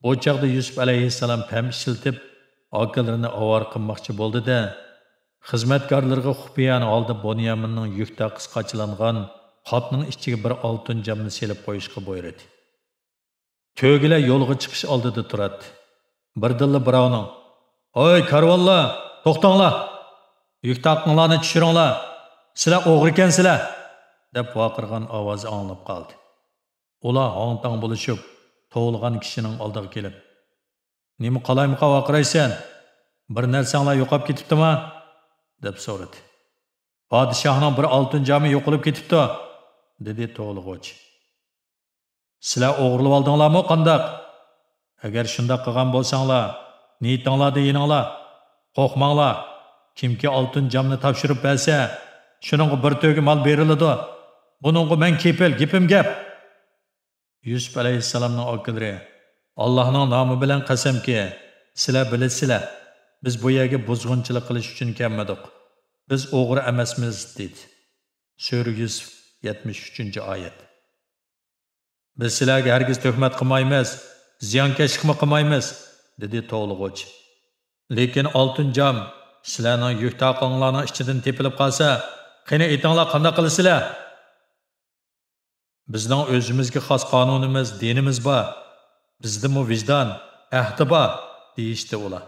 بۇ چاغدا يۈسۈپ ئەلەيھىسسالام پەم ئىشلىتىپ، ئاكىلىرىنى ئاۋارە قىلماقچى بولدى-دە، خىزمەتكارلىرىغا خۇپىيانە ھالدا بۇنيامىننىڭ يۈك تاقىسى قاچىلانغان قاپنىڭ ئىچىگە بىر ئالتۇن جامنى سېلىپ قويۇشقا بۇيرۇدى. تۆگىلەر يولغا چىقىش ئالدىدا تۇراتتى. بىردىنلا بىراۋنىڭ: «ھوي، كارۋانلار، توختاڭلار! يۈك تاقىڭلارنى چۈشۈرۈڭلار! سىلەر ئوغرىكەنسىلەر!» دەپ ۋارقىرىغان ئاۋازى ئاڭلىنىپ قالدى. ئۇلار ھاڭ-تاڭ بولۇشۇپ، توۋلىغان كىشىنىڭ ئالدىغا كېلىپ: «نېمە قالايمىقان ۋارقىرايسەن؟ بىر نەرسەڭلار يوقاپ كېتىپتىما؟» دەپ سورىدى. «پادىشاھنىڭ بىر ئالتۇن جامى يوقىلىپ كېتىپتۇ» دېدى توۋلىغۇچى. «سىلەر ئوغرىلىۋالدىڭلارمۇ قانداق؟ ئەگەر شۇنداق قىلغان بولساڭلار، نىيىتىڭلاردا يېنىڭلار. قورقماڭلار. كىمكى ئالتۇن جامنى تاپشۇرۇپ بەرسە، شۇنىڭغا بىر تۆگە مال بېرىلىدۇ. بۇنىڭغا مەن كېپىل، گېپىم گەپ.» يۈسۈپ ئەلەيھىسسالامنىڭ ئاكىلىرى: «ئاللاھنىڭ نامى بىلەن قەسەمكى، سىلەر بىلىسىلەر، بىز بۇ يەرگە بۇزغۇنچىلىق قىلىش ئۈچۈن كەلمىدۇق. بىز ئوغرى ئەمەسمىز» دېدى. سۈرە يۈسۈف، يەتمىش ئۈچىنچى ئايەت. «بىز سىلەرگە ھەرگىز تۆھمەت قىلمايمىز، زىيانكەشلىكمۇ قىلمايمىز» دېدى توۋلىغۇچى. «لېكىن ئالتۇن جام سىلەرنىڭ يۈك تاقىڭلارنىڭ ئىچىدىن تېپىلىپ قالسا، قېنى ئېيتىڭلار، قانداق قىلىسىلەر؟» «بىزنىڭ ئۆزىمىزگە خاس قانۇنىمىز، دىنىمىز بار. بىزدىمۇ ۋىجدان، ئەھدى بار» دېيىشتى ئۇلار.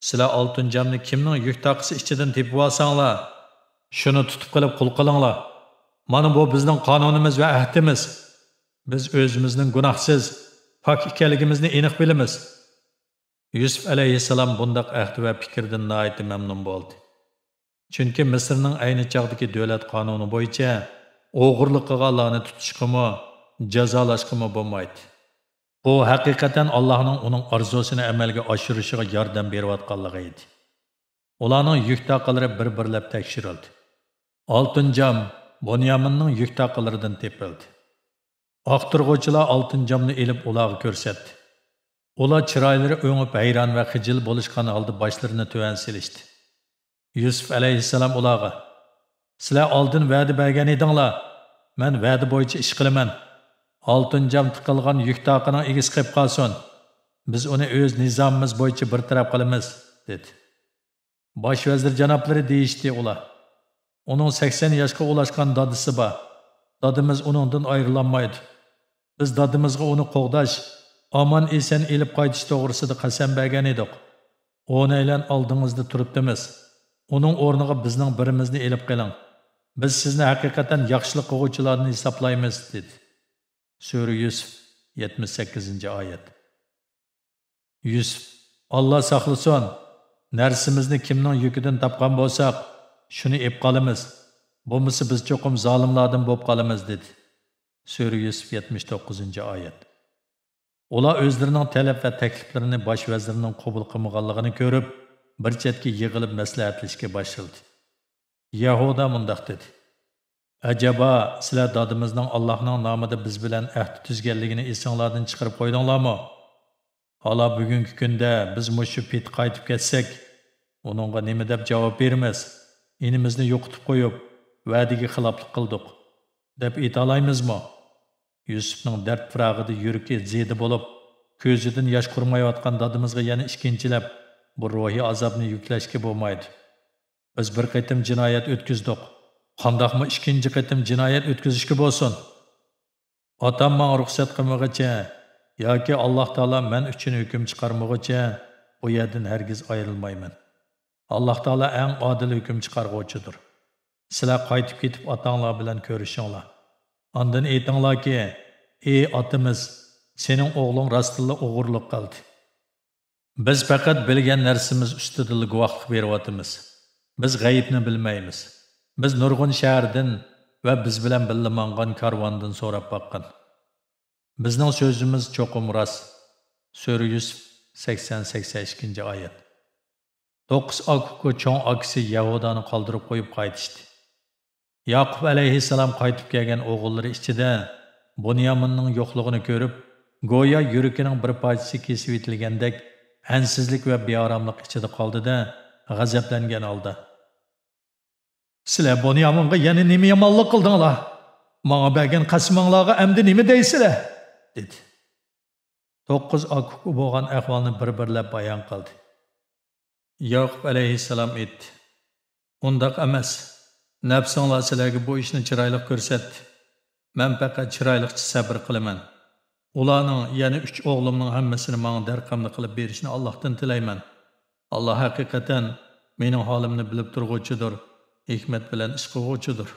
«سىلەر ئالتۇن جامنى كىمنىڭ يۈك تاقىسى ئىچىدىن تېپىۋالساڭلار، شۇنى تۇتۇپ قېلىپ قۇل قىلىڭلار. مانا بۇ بىزنىڭ قانۇنىمىز ۋە ئەھدىمىز. بىز ئۆزىمىزنىڭ گۇناھسىز، پاك ئىكەنلىكىمىزنى ئېنىق بىلىمىز. يۈسۈپ ئەلەيھىسسالام بۇنداق ئەھدى ۋە پىكىردىن ناھايىتى مەمنۇن بولدى. چۈنكى مىسىرنىڭ ئەينى چاغدىكى دۆلەت قانۇنى بويىچە ئوغرىلىق قىلغانلارنى تۇتۇشقىمۇ، جازالاشقىمۇ بولمايتتى. بۇ ھەقىقەتەن ئاللاھنىڭ ئۇنىڭ ئارزۇسىنى ئەمەلگە ئاشۇرۇشىغا ياردەم بېرىۋاتقانلىقى ئىدى. ئۇلارنىڭ يۈك تاقىلىرى بىر-بىرلەپ تەكشۈرۈلدى. ئالتۇن جام بۇنيامىننىڭ يۈك تاقىلىرىدىن تېپىلدى. ئاختۇرغۇچىلار ئالتۇن جامنى ئېلىپ ئۇلارغا كۆرسەتتى. ئۇلار چىرايلىرى ئۆڭۈپ ھەيران ۋە خىجىل بولۇشقان ھالدا باشلىرىنى تۆۋەن سېلىشتى. يۈسۈپ ئەلەيھىسسالام ئۇلارغا، سىلەر ئالدىن ۋەدە بەرگەن ئىدىڭلار، مەن ۋەدە بويىچە ئىش قىلىمەن. ئالتۇن جام تىقىلغان يۈك تاقىنىڭ ئىگىسى قېلىپ قالسۇن. بىز ئۇنى ئۆز نىزامىمىز بويىچە بىر تەرەپ قىلىمىز، دېدى. باش ۋەزىر جانابلىرى، دېيىشتى ئۇلار، ئۇنىڭ سەكسەن ياشقا ئۇلاشقان دادىسى بار. دادىمىز ئۇنىڭدىن ئايرىلالمايدۇ. بىز دادىمىزغا ئۇنى قوغداش، ئامان-ئېسەن ئېلىپ قايتىش توغرىسىدا قەسەم بەرگەن ئىدۇق. ئونەيلەن ئالدىڭىزدا تۇرۇپتىمىز. ئۇنىڭ ئورنىغا بىزنىڭ بىرىمىزنى ئېلىپ قېلىڭ. بىز سىزنى ھەقىقەتەن ياخشىلىق قىلغۇچىلاردىن ھېسابلايمىز، دېدى. سۈرە يۈسۈف، يەتمىش سەككىزىنچى ئايەت. يۈسۈپ، ئاللا ساقلىسۇن، نەرسىمىزنى كىمنىڭ يۈكىدىن تاپقان بولساق، شۇنى ئېپ قالىمىز. بولمىسا بىز چوقۇم زالىملاردىن بولۇپ قالىمىز، دېدى. سۈرە يۈسۈف، يەتمىش توققۇزىنچى ئايەت. ئۇلار ئۆزلىرىنىڭ تەلەپ ۋە تەكلىپلىرىنى باش ۋەزىرنىڭ قوبۇل قىلمىغانلىقىنى كۆرۈپ، بىر چەتكە يىغىلىپ مەسلىھەتلىشىشكە باشلىدى. يەھۇدا مۇنداق دېدى، ئەجەبا، سىلەر دادىمىزنىڭ ئاللاھنىڭ نامىدا بىز بىلەن ئەھدى تۈزگەنلىكىنى ئېسىڭلاردىن چىقىرىپ قويدۇڭلارمۇ؟ ھالا بۈگۈنكى كۈندە بىز مۇشۇ پېتى قايتىپ كەتسەك، ئۇنىڭغا نېمە دەپ جاۋاب بېرىمىز؟ ئىنىمىزنى يوقىتىپ قويۇپ، ۋەدىگە خىلاپلىق قىلدۇق، دەپ ئېيتالايمىزمۇ؟ يۈسۈپنىڭ دەرد پىراقىدا يۈرىكى زىيادە بولۇپ، كۆزىدىن ياش قۇرۇمايۋاتقان دادىمىزغا يەنە ئىككىنچىلەپ بۇ روھىي ئازابنى يۈكلەشكە بولمايدۇ. بىز بىر قېتىم جىنايەت ئۆتكۈزدۇق. قانداقمۇ ئىككىنچى قېتىم جىنايەت ئۆتكۈزۈشكە بولسۇن؟ ئاتام ماڭا رۇخسەت قىلمىغۇچە ياكى ئاللاھ تائالا مەن ئۈچۈن ھۆكۈم چىقارمىغۇچە بۇ يەردىن ھەرگىز ئايرىلمايمەن. ئاللاھ تائالا ئەڭ ئادىل ھۆكۈم چىقارغۇچىدۇر. سىلەر قايتىپ كېتىپ ئاتاڭلار بىلەن كۆرۈشۈڭلار. ئاندىن ئېيتىڭلاركى، ئى ئاتىمىز، سېنىڭ ئوغلۇڭ راستتىنلا ئوغرىلىق قىلدى. بىز پەقەت بىلگەن نەرسىمىز ئۈستىدىلا گۇۋاھلىق بېرىۋاتىمىز. بىز غەيىبنى بىلمەيمىز. بىز نۇرغۇن شەھەردىن ۋە بىز بىلەن بىللە ماڭغان كارۋاندىن سوراپ باققىن. بىزنىڭ سۆزىمىز چوقۇم راست. سۈرە يۈسۈف، سەكسەن، سەكسەن ئىككىنچى ئايەت. توققۇز ئاكا-ئۇكا چوڭ ئاكىسى يەھۇدانى قالدۇرۇپ قويۇپ قايتىشتى. ياقۇپ ئەلەيھىسسالام قايتىپ كەلگەن ئوغۇللىرى ئىچىدە بۇنيامىننىڭ يوقلۇقىنى كۆرۈپ، گويا يۈرىكىنىڭ بىر پارچىسى كېسىۋېتىلگەندەك ئەنسىزلىك ۋە بىئاراملىق ئىچىدە قالدى-دە، غەزەپلەنگەن ھالدا، سىلەر بۇنيامىنغا يەنە نېمە يامانلىق قىلدىڭلار؟ ماڭا بەرگەن قەسىمىڭلارغا ئەمدى نېمە دەيسىلەر؟ دېدى. توققۇز ئاكا-ئۇكا بولغان ئەھۋالنى بىر-بىرلەپ بايان قىلدى. ياقۇپ ئەلەيھىسسالام ئېيتتى، ئۇنداق ئەمەس. نەپسىڭلار سىلەرگە بۇ ئىشنى چىرايلىق كۆرسەتتى. مەن پەقەت چىرايلىقچە سەبرى قىلىمەن. ئۇلارنىڭ، يەنى ئۈچ ئوغلۇمنىڭ ھەممىسىنى ماڭا دەرقەملىق قىلىپ بېرىشىنى ئاللاھتىن تىلەيمەن. ئاللاھ ھەقىقەتەن مېنىڭ ھالىمنى بىلىپ تۇرغۇچىدۇر، ھېكمەت بىلەن ئىش قىلغۇچىدۇر.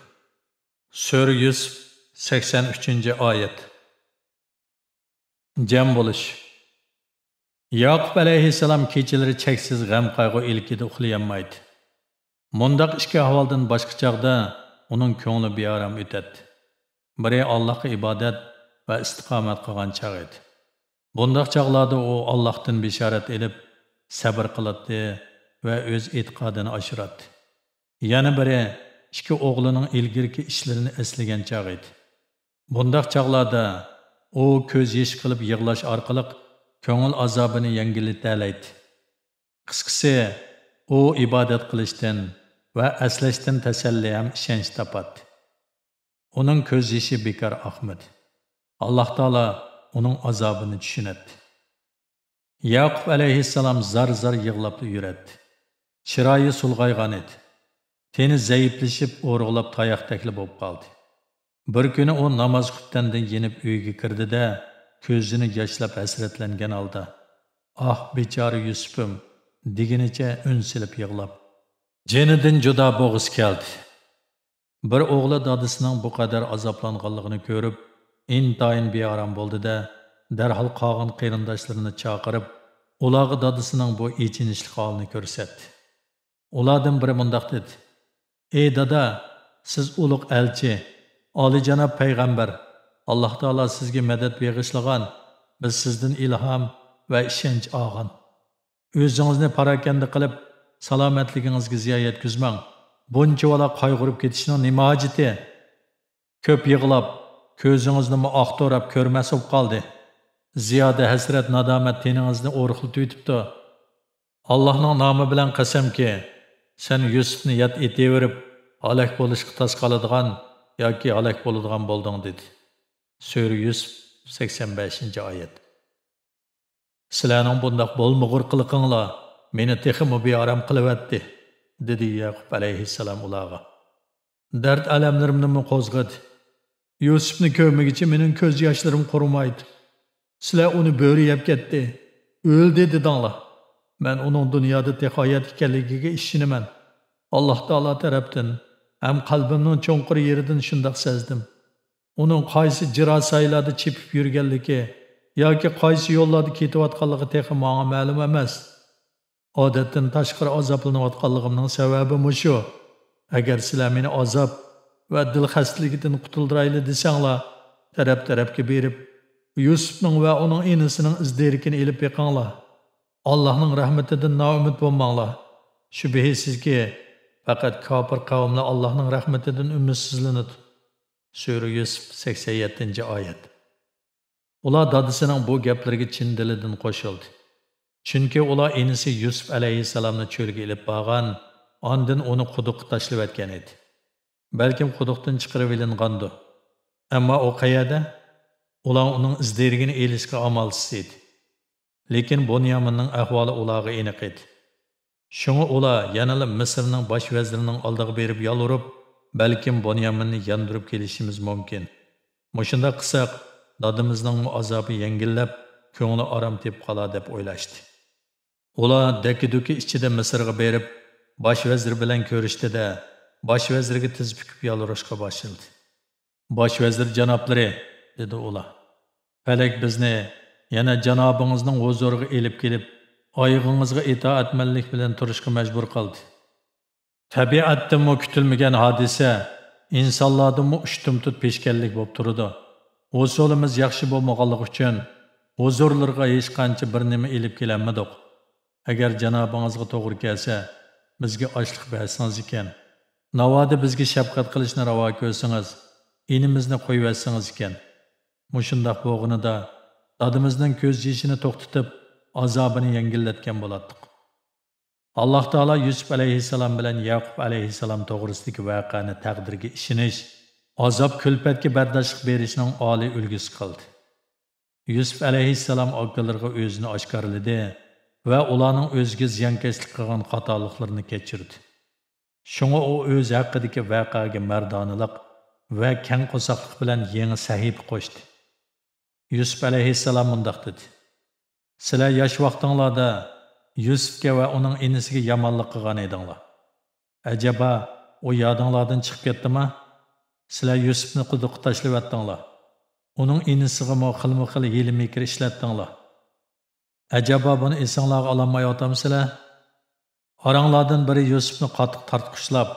سۈرە يۈسۈف، سەكسەن ئۈچىنچى ئايەت. جەم بولۇش. ياقۇپ ئەلەيھىسسالام كېچىلىرى چەكسىز غەم-قايغۇ ئىلكىدە ئۇخلىيالمايتتى. مۇنداق ئىككى ئەھۋالدىن باشقا چاغدا ئۇنىڭ كۆڭلى بىئارام ئۆتەتتى. بىرى ئاللاھقا ئىبادەت ۋە ئىستىقامەت قىلغان چاغ ئىدى. بۇنداق چاغلاردا ئۇ ئاللاھتىن بېشارەت ئېلىپ، سەبر قىلاتتى ۋە ئۆز ئېتىقادىنى ئاشۇراتتى. يەنە بىرى ئىككى ئوغلىنىڭ ئىلگىرىكى ئىشلىرىنى ئەسلىگەن چاغ ئىدى. بۇنداق چاغلاردا ئۇ كۆز يېشى قىلىپ يىغلاش ئارقىلىق كۆڭۈل ئازابىنى يەڭگىللىتەلەيتتى. قىسقىسى، ئۇ ئىبادەت قىلىشتىن ۋە ئەسلەشتىن تەسەللى ھەم ئىشەنچ تاپاتتى. ئۇنىڭ كۆز يېشى بىكار ئاقمىدى. ئاللاھ تائالا ئۇنىڭ ئازابىنى چۈشىنەتتى. ياقۇپ ئەلەيھىسسالام زار-زار يىغلاپلا يۈرەتتى. چىرايى سۇلغايغان ئىدى. تېنى زەئىپلىشىپ، ئورۇقلاپ تاياقتەكلا بولۇپ قالدى. بىر كۈنى ئۇ ناماز خۇپتەندىن يېنىپ ئۆيگە كىردى-دە، كۆزىنى ياشلاپ ھەسرەتلەنگەن ھالدا، ئاھ، بىچارە يۈسۈپۈم، دېگىنىچە ئۈن سېلىپ يىغلاپ، جېنىدىن جۇدا بولغۇسى كەلدى. بىر ئوغلى دادىسىنىڭ بۇ قەدەر ئازابلانغانلىقىنى كۆرۈپ، ئىنتايىن بىئارام بولدى-دە، دەرھال قالغان قېرىنداشلىرىنى چاقىرىپ، ئۇلارغا دادىسىنىڭ بۇ ئېچىنىشلىق ھالىنى كۆرسەتتى. ئۇلاردىن بىرى مۇنداق دېدى: «ئەي دادا، سىز ئۇلۇغ ئەلچى، ئالىيجاناب پەيغەمبەر، ئاللاھ تائالا سىزگە مەدەت بېغىشلىغان، بىز سىزدىن ئىلھام ۋە ئىشەنچ ئالغان. ئۆزىڭىزنى پاراكەندە قىلىپ، سالامەتلىكىڭىزگە زىيان يەتكۈزمەڭ. بۇنچىۋالا قايغۇرۇپ كېتىشنىڭ نېمە ھاجىتى؟ كۆپ يىغلاپ، كۆزىڭىزنىمۇ ئاق دوراپ كۆرمەس بولۇپ قالدى. زىيادە ھەسرەت، نادامەت تېنىڭىزنى ئورۇقلىتىۋېتىپتۇ. ئاللاھنىڭ نامى بىلەن قەسەمكى، سەن يۈسۈپنى ياد ئېتىۋېرىپ، ھالاك بولۇشقا تاس قالىدىغان ياكى ھالاك بولىدىغان بولدۇڭ» دېدى. سۈرە يۈسۈپ، سەكسەن بەشىنچى ئايەت. «سىلەرنىڭ بۇنداق بولمىغۇر قىلىقىڭلار مېنى تېخىمۇ بىئارام قىلىۋەتتى»، دېدى يەقۇپ ئەلەيھىسسالام ئۇلارغا. «دەرد ئەلەملىرىمنىمۇ قوزغىدى. يۈسۈپنى كۆرمىگۈچە مېنىڭ كۆز ياشلىرىم قۇرۇمايدۇ. سىلەر ئۇنى بۆرە يەپ كەتتى، ئۆلدى دېدىڭلار. مەن ئۇنىڭ دۇنيادا تېخى ھايات ئىكەنلىكىگە ئىشىنىمەن. ئاللاھ تائالا تەرەپتىن ھەم قەلبىمنىڭ چوڭقۇر يېرىدىن شۇنداق سەزدىم. ئۇنىڭ قايسى جىرا سايىلاردا چېپىپ يۈرگەنلىكى ياكى قايسى يوللاردا كېتىۋاتقانلىقى تېخى ماڭا مەلۇم ئەمەس. ئادەتتىن تاشقىرى ئازابلىنىۋاتقانلىقىمنىڭ سەۋەبى مۇشۇ. ئەگەر سىلەر مېنى ئازاب ۋە دىل خەستىلىكىدىن قۇتۇلدۇرايلى دېسەڭلار، تەرەپ-تەرەپكە بېرىپ، يۈسۈپنىڭ ۋە ئۇنىڭ ئىنىسىنىڭ ئىز-دېرىكىنى ئېلىپ بېقىڭلار. ئاللاھنىڭ رەھمىتىدىن نائۈمىد بولماڭلار. شۈبھىسىزكى، پەقەت كاپىر قەۋملەر ئاللاھنىڭ رەھمىتىدىن ئۈمىدسىزلىنىدۇ.» سۈرە يۈسۈپ، سەكسەن يەتتىنچى ئايەت. ئۇلار دادىسىنىڭ بۇ گەپلىرىگە چىن دىلىدىن قوشۇلدى. چۈنكى ئۇلار ئىنىسى يۈسۈپ ئەلەيھىسسالامنى چۆلگە ئېلىپ بارغان، ئاندىن ئۇنى قۇدۇققا تاشلىۋەتكەن ئىدى. بەلكىم قۇدۇقتىن چىقىرىۋېلىنغاندۇ. ئەمما ئۇ قەيەردە؟ ئۇلار ئۇنىڭ ئىز-دېرىكىنى ئېلىشقا ئامالسىز ئىدى. لېكىن بۇنيامىننىڭ ئەھۋالى ئۇلارغا ئېنىق ئىدى. شۇڭا ئۇلار يەنىلا مىسىرنىڭ باش ۋەزىرىنىڭ ئالدىغا بېرىپ يالۋۇرۇپ، بەلكىم بۇنيامىننى ياندۇرۇپ كېلىشىمىز مۇمكىن. مۇشۇنداق قىلساق، دادىمىزنىڭمۇ ئازابى يەڭگىللەپ، كۆڭلى ئارام تېپىپ قالار دەپ ئويلاشتى. ئۇلار دەككە-دۈككە ئىچىدە مىسىرغا بېرىپ، باش ۋەزىر بىلەن كۆرۈشتى-دە، باش ۋەزىرگە تىز پۈكۈپ يالۋۇرۇشقا باشلىدى. «باش ۋەزىر جانابلىرى»، دېدى ئۇلار، «پەلەك بىزنى يەنە جانابىڭىزنىڭ ھۇزۇرىغا ئېلىپ كېلىپ، ئايىغىڭىزغا ئىتائەتمەنلىك بىلەن تۇرۇشقا مەجبۇر قىلدى. تەبىئەتتىنمۇ كۈتۈلمىگەن ھادىسە، ئىنسانلاردىنمۇ ئۇشتۇمتۇت پېشكەللىك بولۇپ تۇرىدۇ. ھوسۇلىمىز ياخشى بولمىغانلىقى ئۈچۈن، ھۇزۇرلىرىغا ھېچقانچە بىر نېمە ئېلىپ كېلەلمىدۇق. ئەگەر جانابىڭىزغا توغرا كەلسە، بىزگە ئاشلىق بەرسىڭىز ئىكەن. ناۋادا بىزگە شەپقەت قىلىشنى راۋا كۆرسىڭىز، ئىنىمىزنى قويۇۋەتسىڭىز ئىكەن. مۇشۇنداق بولغىنىدا، دادىمىزنىڭ كۆز يېشىنى توختىتىپ، ئازابىنى يەڭگىللەتكەن بولاتتۇق.» ئاللاھ تائالا يۈسۈپ ئەلەيھىسسالام بىلەن يەقۇپ ئەلەيھىسسالام توغرىسىدىكى ۋەقەنى تەقدىرگە ئىشىنىش، ئازاب-كۈلپەتكە بەرداشلىق بېرىشنىڭ ئالىي ئۈلگىسى قىلدى. يۈسۈپ ئەلەيھىسسالام ئاكىلىرىغا ئۆزىنى ئاشكارىلىدى ۋە ئۇلارنىڭ ئۆزىگە زىيانكەشلىك قىلغان خاتالىقلىرىنى كەچۈردى. شۇڭا ئۇ ئۆزى ھەققىدىكى ۋەقەگە مەردانىلىق ۋە كەڭ قورساقلىق بىلەن يېڭى سەھىپە قوشتى. يۈسۈپ ئەلەيھىسسالام مۇنداق دېدى: «سىلەر ياش ۋاقتىڭلاردا يۈسۈپكە ۋە ئۇنىڭ ئىنىسىگە يامانلىق قىلغان ئىدىڭلار. ئەجەبا، ئۇ يادىڭلاردىن چىقىپ كەتتىما؟ سىلەر يۈسۈپنى قۇدۇققا تاشلىۋەتتىڭلار. ئۇنىڭ ئىنىسىغىمۇ خىلمۇ خىل ھىيلە-مىكىر ئىشلەتتىڭلار. ئەجەبا، بۇنى ئېسىڭلارغا ئالالمايۋاتامسىلەر؟ ئاراڭلاردىن بىرى يۈسۈپنى قاتتىق تارتقۇچلاپ،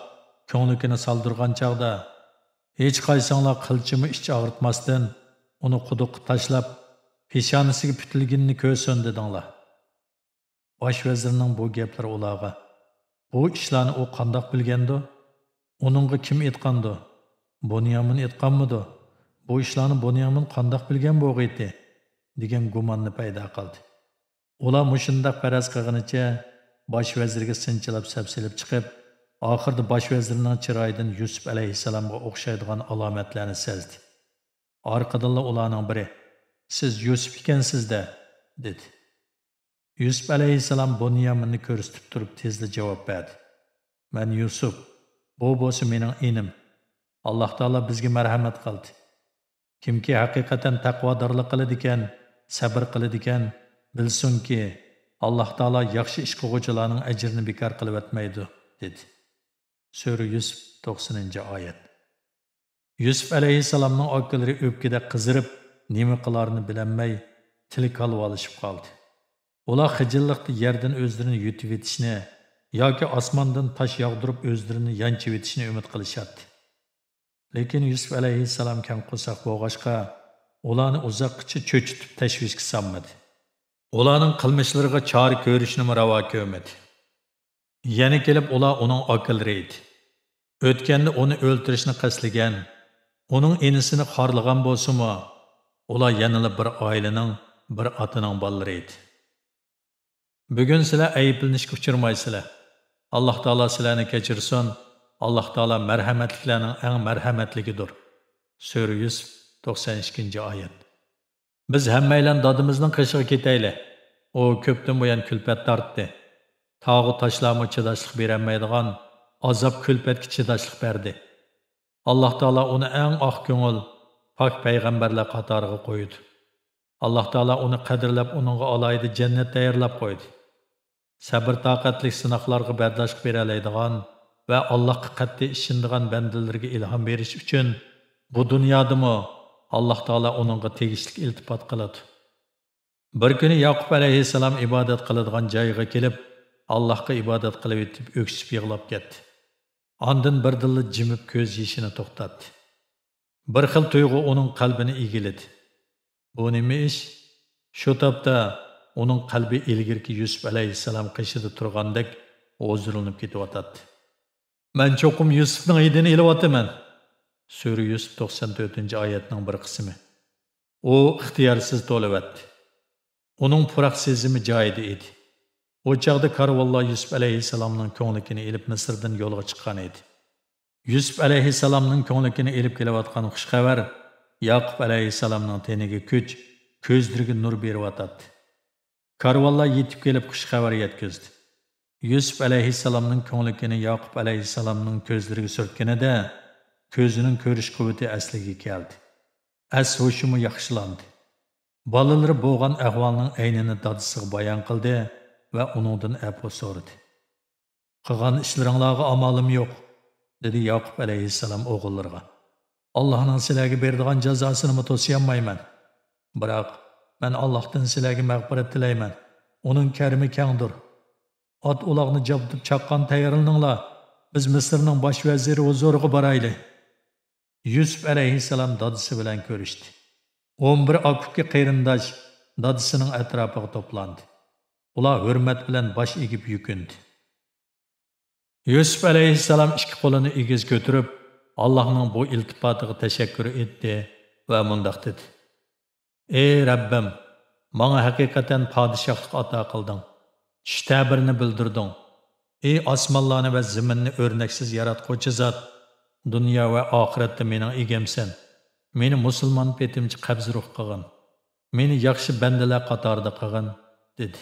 كۆڭلىكىنى سالدۇرغان چاغدا، ھېچقايسىڭلار قىلچىمۇ ئىچ ئاغرىتماستىن، ئۇنى قۇدۇققا تاشلاپ، پېشانىسىگە پۈتۈلگىنىنى كۆرسۇن دېدىڭلار.» باش ۋەزىرنىڭ بۇ گەپلىرى ئۇلارغا: «بۇ ئىشلارنى ئۇ قانداق بىلگەندۇ؟ ئۇنىڭغا كىم ئېيتقاندۇ؟ بۇنيامىن ئېيتقانمىدۇ؟ بۇ ئىشلارنى بۇنيامىن قانداق بىلگەن بولغىيتى؟» دېگەن گۇماننى پەيدا قىلدى. ئۇلار مۇشۇنداق پەرەز قىلغىنىچە باش ۋەزىرگە سىنچىلاپ سەپسېلىپ چىقىپ، ئاخىرىدا باش ۋەزىرنىڭ چىرايىدىن يۈسۈپ ئەلەيھىسسالامغا ئوخشايدىغان ئالامەتلەرنى سەزدى. ئارقىدىنلا ئۇلارنىڭ بىرى: «سىز يۈسۈپ ئىكەنسىز-دە!» دېدى. يۈسۈپ ئەلەيھىسسالام بۇنيامىننى كۆرسىتىپ تۇرۇپ تېزلا جاۋاب بەردى: «مەن يۈسۈپ، بۇ بولسا مېنىڭ ئىنىم. ئاللاھ تائالا بىزگە مەرھەمەت قىلدى. كىمكى ھەقىقەتەن تەقۋادارلىق قىلىدىكەن، سەبرى قىلىدىكەن، بىلسۇنكى، ئاللاھ تائالا ياخشى ئىش قىلغۇچىلارنىڭ ئەجرىنى بىكار قىلىۋەتمەيدۇ» دېدى. سۈرە يۈسۈپ، توقسىنىنچى ئايەت. يۈسۈپ ئەلەيھىسسالامنىڭ ئاكىلىرى ئۆپكىدە قىزىرىپ، نېمە قىلارىنى بىلەلمەي، تىلكا ھالۋالىشىپ قالدى. ئۇلار خىجىللىقتا يەردىن ئۆزلىرىنى يۇتۇۋېتىشنى ياكى ئاسماندىن تاش ياغدۇرۇپ ئۆزلىرىنى يانچىۋېتىشنى ئۈمىد قىلىشاتتى. لېكىن يۈسۈپ ئەلەيھىسسالام كەڭ قورساق بولغاچقا، ئۇلارنى ئۇزاققىچە چۆچۈتۈپ تەشۋىشكە سالمىدى. ئۇلارنىڭ قىلمىشلىرىغا چارە كۆرۈشنىمۇ راۋا كۆرمىدى. يەنە كېلىپ ئۇلار ئۇنىڭ ئاكىلىرى ئىدى. ئۆتكەندە ئۇنى ئۆلتۈرۈشنى قەستلىگەن، ئۇنىڭ ئىنىسىنى خارلىغان بولسىمۇ، ئۇلار يەنىلا بىر ئائىلىنىڭ، بىر ئاتىنىڭ بالىلىرى ئىدى. بۈگۈن سىلەر ئەيىبلىنىشكە ئۇچرىمايسىلەر. ئاللاھ تائالا سىلەرنى كەچۈرسۇن. ئاللاھ تائالا مەرھەمەتلىكلەرنىڭ ئەڭ مەرھەمەتلىكىدۇر. سۈرە يۈسۈپ، توقسان ئىككىنچى ئايەت. بىز ھەممەيلەن دادىمىزنىڭ قېشىغا كېتەيلى. ئۇ كۆپتىن بۇيان كۈلپەت تارتتى. تاغۇ تاشلارمۇ چىداشلىق بېرەلمەيدىغان ئازاب كۈلپەتكە چىداشلىق بەردى. ئاللاھ تائالا ئۇنى ئەڭ ئاق كۆڭۈل، پاك پەيغەمبەرلەر قاتارىغا قويدى. ئاللاھ تائالا ئۇنى قەدىرلەپ، ئۇنىڭغا ئالاھىدە جەننەت تەييارلاپ قويدى. سەبىر-تاقەتلىك سىناقلارغا بەرداشلىق بېرەلەيدىغان ۋە ئاللاھقا قەتئىي ئىشىنىدىغان بەندىلىرىگە ئىلھام بېرىش ئۈچۈن بۇ دۇنيادىمۇ ئاللاھ تائالا ئۇنىڭغا تېگىشلىك ئىلتىپات قىلىدۇ. بىر كۈنى ياقۇپ ئەلەيھىسسالام ئىبادەت قىلىدىغان جايغا كېلىپ، ئاللاھقا ئىبادەت قىلىۋېتىپ ئۆكسۈپ يىغلاپ كەتتى. ئاندىن بىردىنلا جىمىپ كۆز يېشىنى توختاتتى. بىر خىل تۇيغۇ ئۇنىڭ قەلبىنى ئىگىلىدى. بۇ نېمە ئىش؟ شۇ تاپتا ئۇنىڭ قەلبى ئىلگىرىكى يۈسۈپ ئەلەيھىسسالام قېشىدا تۇرغاندەك ھۇزۇرلىنىپ كېتىۋاتاتتى. مەن چوقۇم يۈسۈپنىڭ ھىدىنى ئېلىۋاتىمەن. سۈرە يۈسۈپ توقسان تۆتىنچى ئايەتنىڭ بىر قىسمى. ئۇ ئىختىيارسىز تولىۋەتتى. ئۇنىڭ پۇراق سېزىمى جايىدا ئىدى. ئۇ چاغدا كارۋانلار يۈسۈپ ئەلەيھىسسالامنىڭ كۆڭلىكىنى ئېلىپ مىسىردىن يولغا چىققان ئىدى. يۈسۈپ ئەلەيھىسسالامنىڭ كۆڭلىكىنى ئېلىپ كېلىۋاتقان خۇش خەۋەر ياقۇپ ئەلەيھىسسالامنىڭ تېنىگە كۈچ، كۆزلىرىگە نۇر بېرىۋاتاتتى. كارۋانلار يېتىپ كېلىپ خۇش خەۋەر يەتكۈزدى. يۈسۈپ ئەلەيھىسسالامنىڭ كۆڭلىكىنى ياقۇپ ئەلەيھىسسالامنىڭ كۆزلىرىگە سۈرتكىنىدە، كۆزىنىڭ كۆرۈش قۇۋۋىتى ئەسلىگە كەلدى. ئەس ھوشىمۇ ياخشىلاندى. بالىلىرى بولغان ئەھۋالنىڭ ئەينىنى دادىسىغا بايان قىلدى ۋە ئۇنىڭدىن ئەپۇ سورىدى. قىلغان ئىشلىرىڭلارغا ئامالىم يوق، دېدى ياقۇپ ئەلەيھىسسالام ئوغۇللىرىغا. ئاللاھنىڭ سىلەرگە بېرىدىغان جازاسىنىمۇ توسىيالمايمەن. بىراق، مەن ئاللاھتىن سىلەرگە مەغپىرەت تىلەيمەن. ئۇنىڭ كەرىمى كەڭدۇر. ئات ئۇلاغنى جابدۇپ چاققان تەييارلىنىڭلار، بىز مىسىرنىڭ باش ۋەزىرى ھۇزۇرىغا بارايلى. يۈسۈپ ئەلەيھىسسالام دادىسى بىلەن كۆرۈشتى. ئون بىر ئاكا-ئۇكا قېرىنداش دادىسىنىڭ ئەتراپىغا توپلاندى. ئۇلار ھۆرمەت بىلەن باش ئېگىپ يۈكۈندى. يۈسۈپ ئەلەيھىسسالام ئىككى قولىنى ئېگىز كۆتۈرۈپ، ئاللاھنىڭ بۇ ئىلتىپاتىغا تەشەككۈر ئېيتتى ۋە مۇنداق دېدى: ئى رەببىم، ماڭا ھەقىقەتەن پادىشاھلىق ئاتا قىلدىڭ، چۈش تەبىرىنى بىلدۈردۈڭ. ئى ئاسمانلارنى ۋە زېمىننى ئۆرنەكسىز ياراتقۇچى زات، دۇنيا ۋە ئاخىرەتتە مېنىڭ ئىگەمسەن. مېنى مۇسۇلمان پېتىمچە قەبزى روھ قىلغىن. مېنى ياخشى بەندىلەر قاتارىدا قىلغىن، دېدى.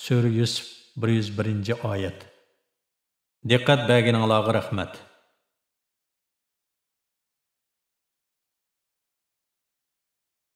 سۈرە يۈسۈپ، بىر يۈز بىرىنچى ئايەت. دىققەت بەرگىنىڭلارغا رەھمەت.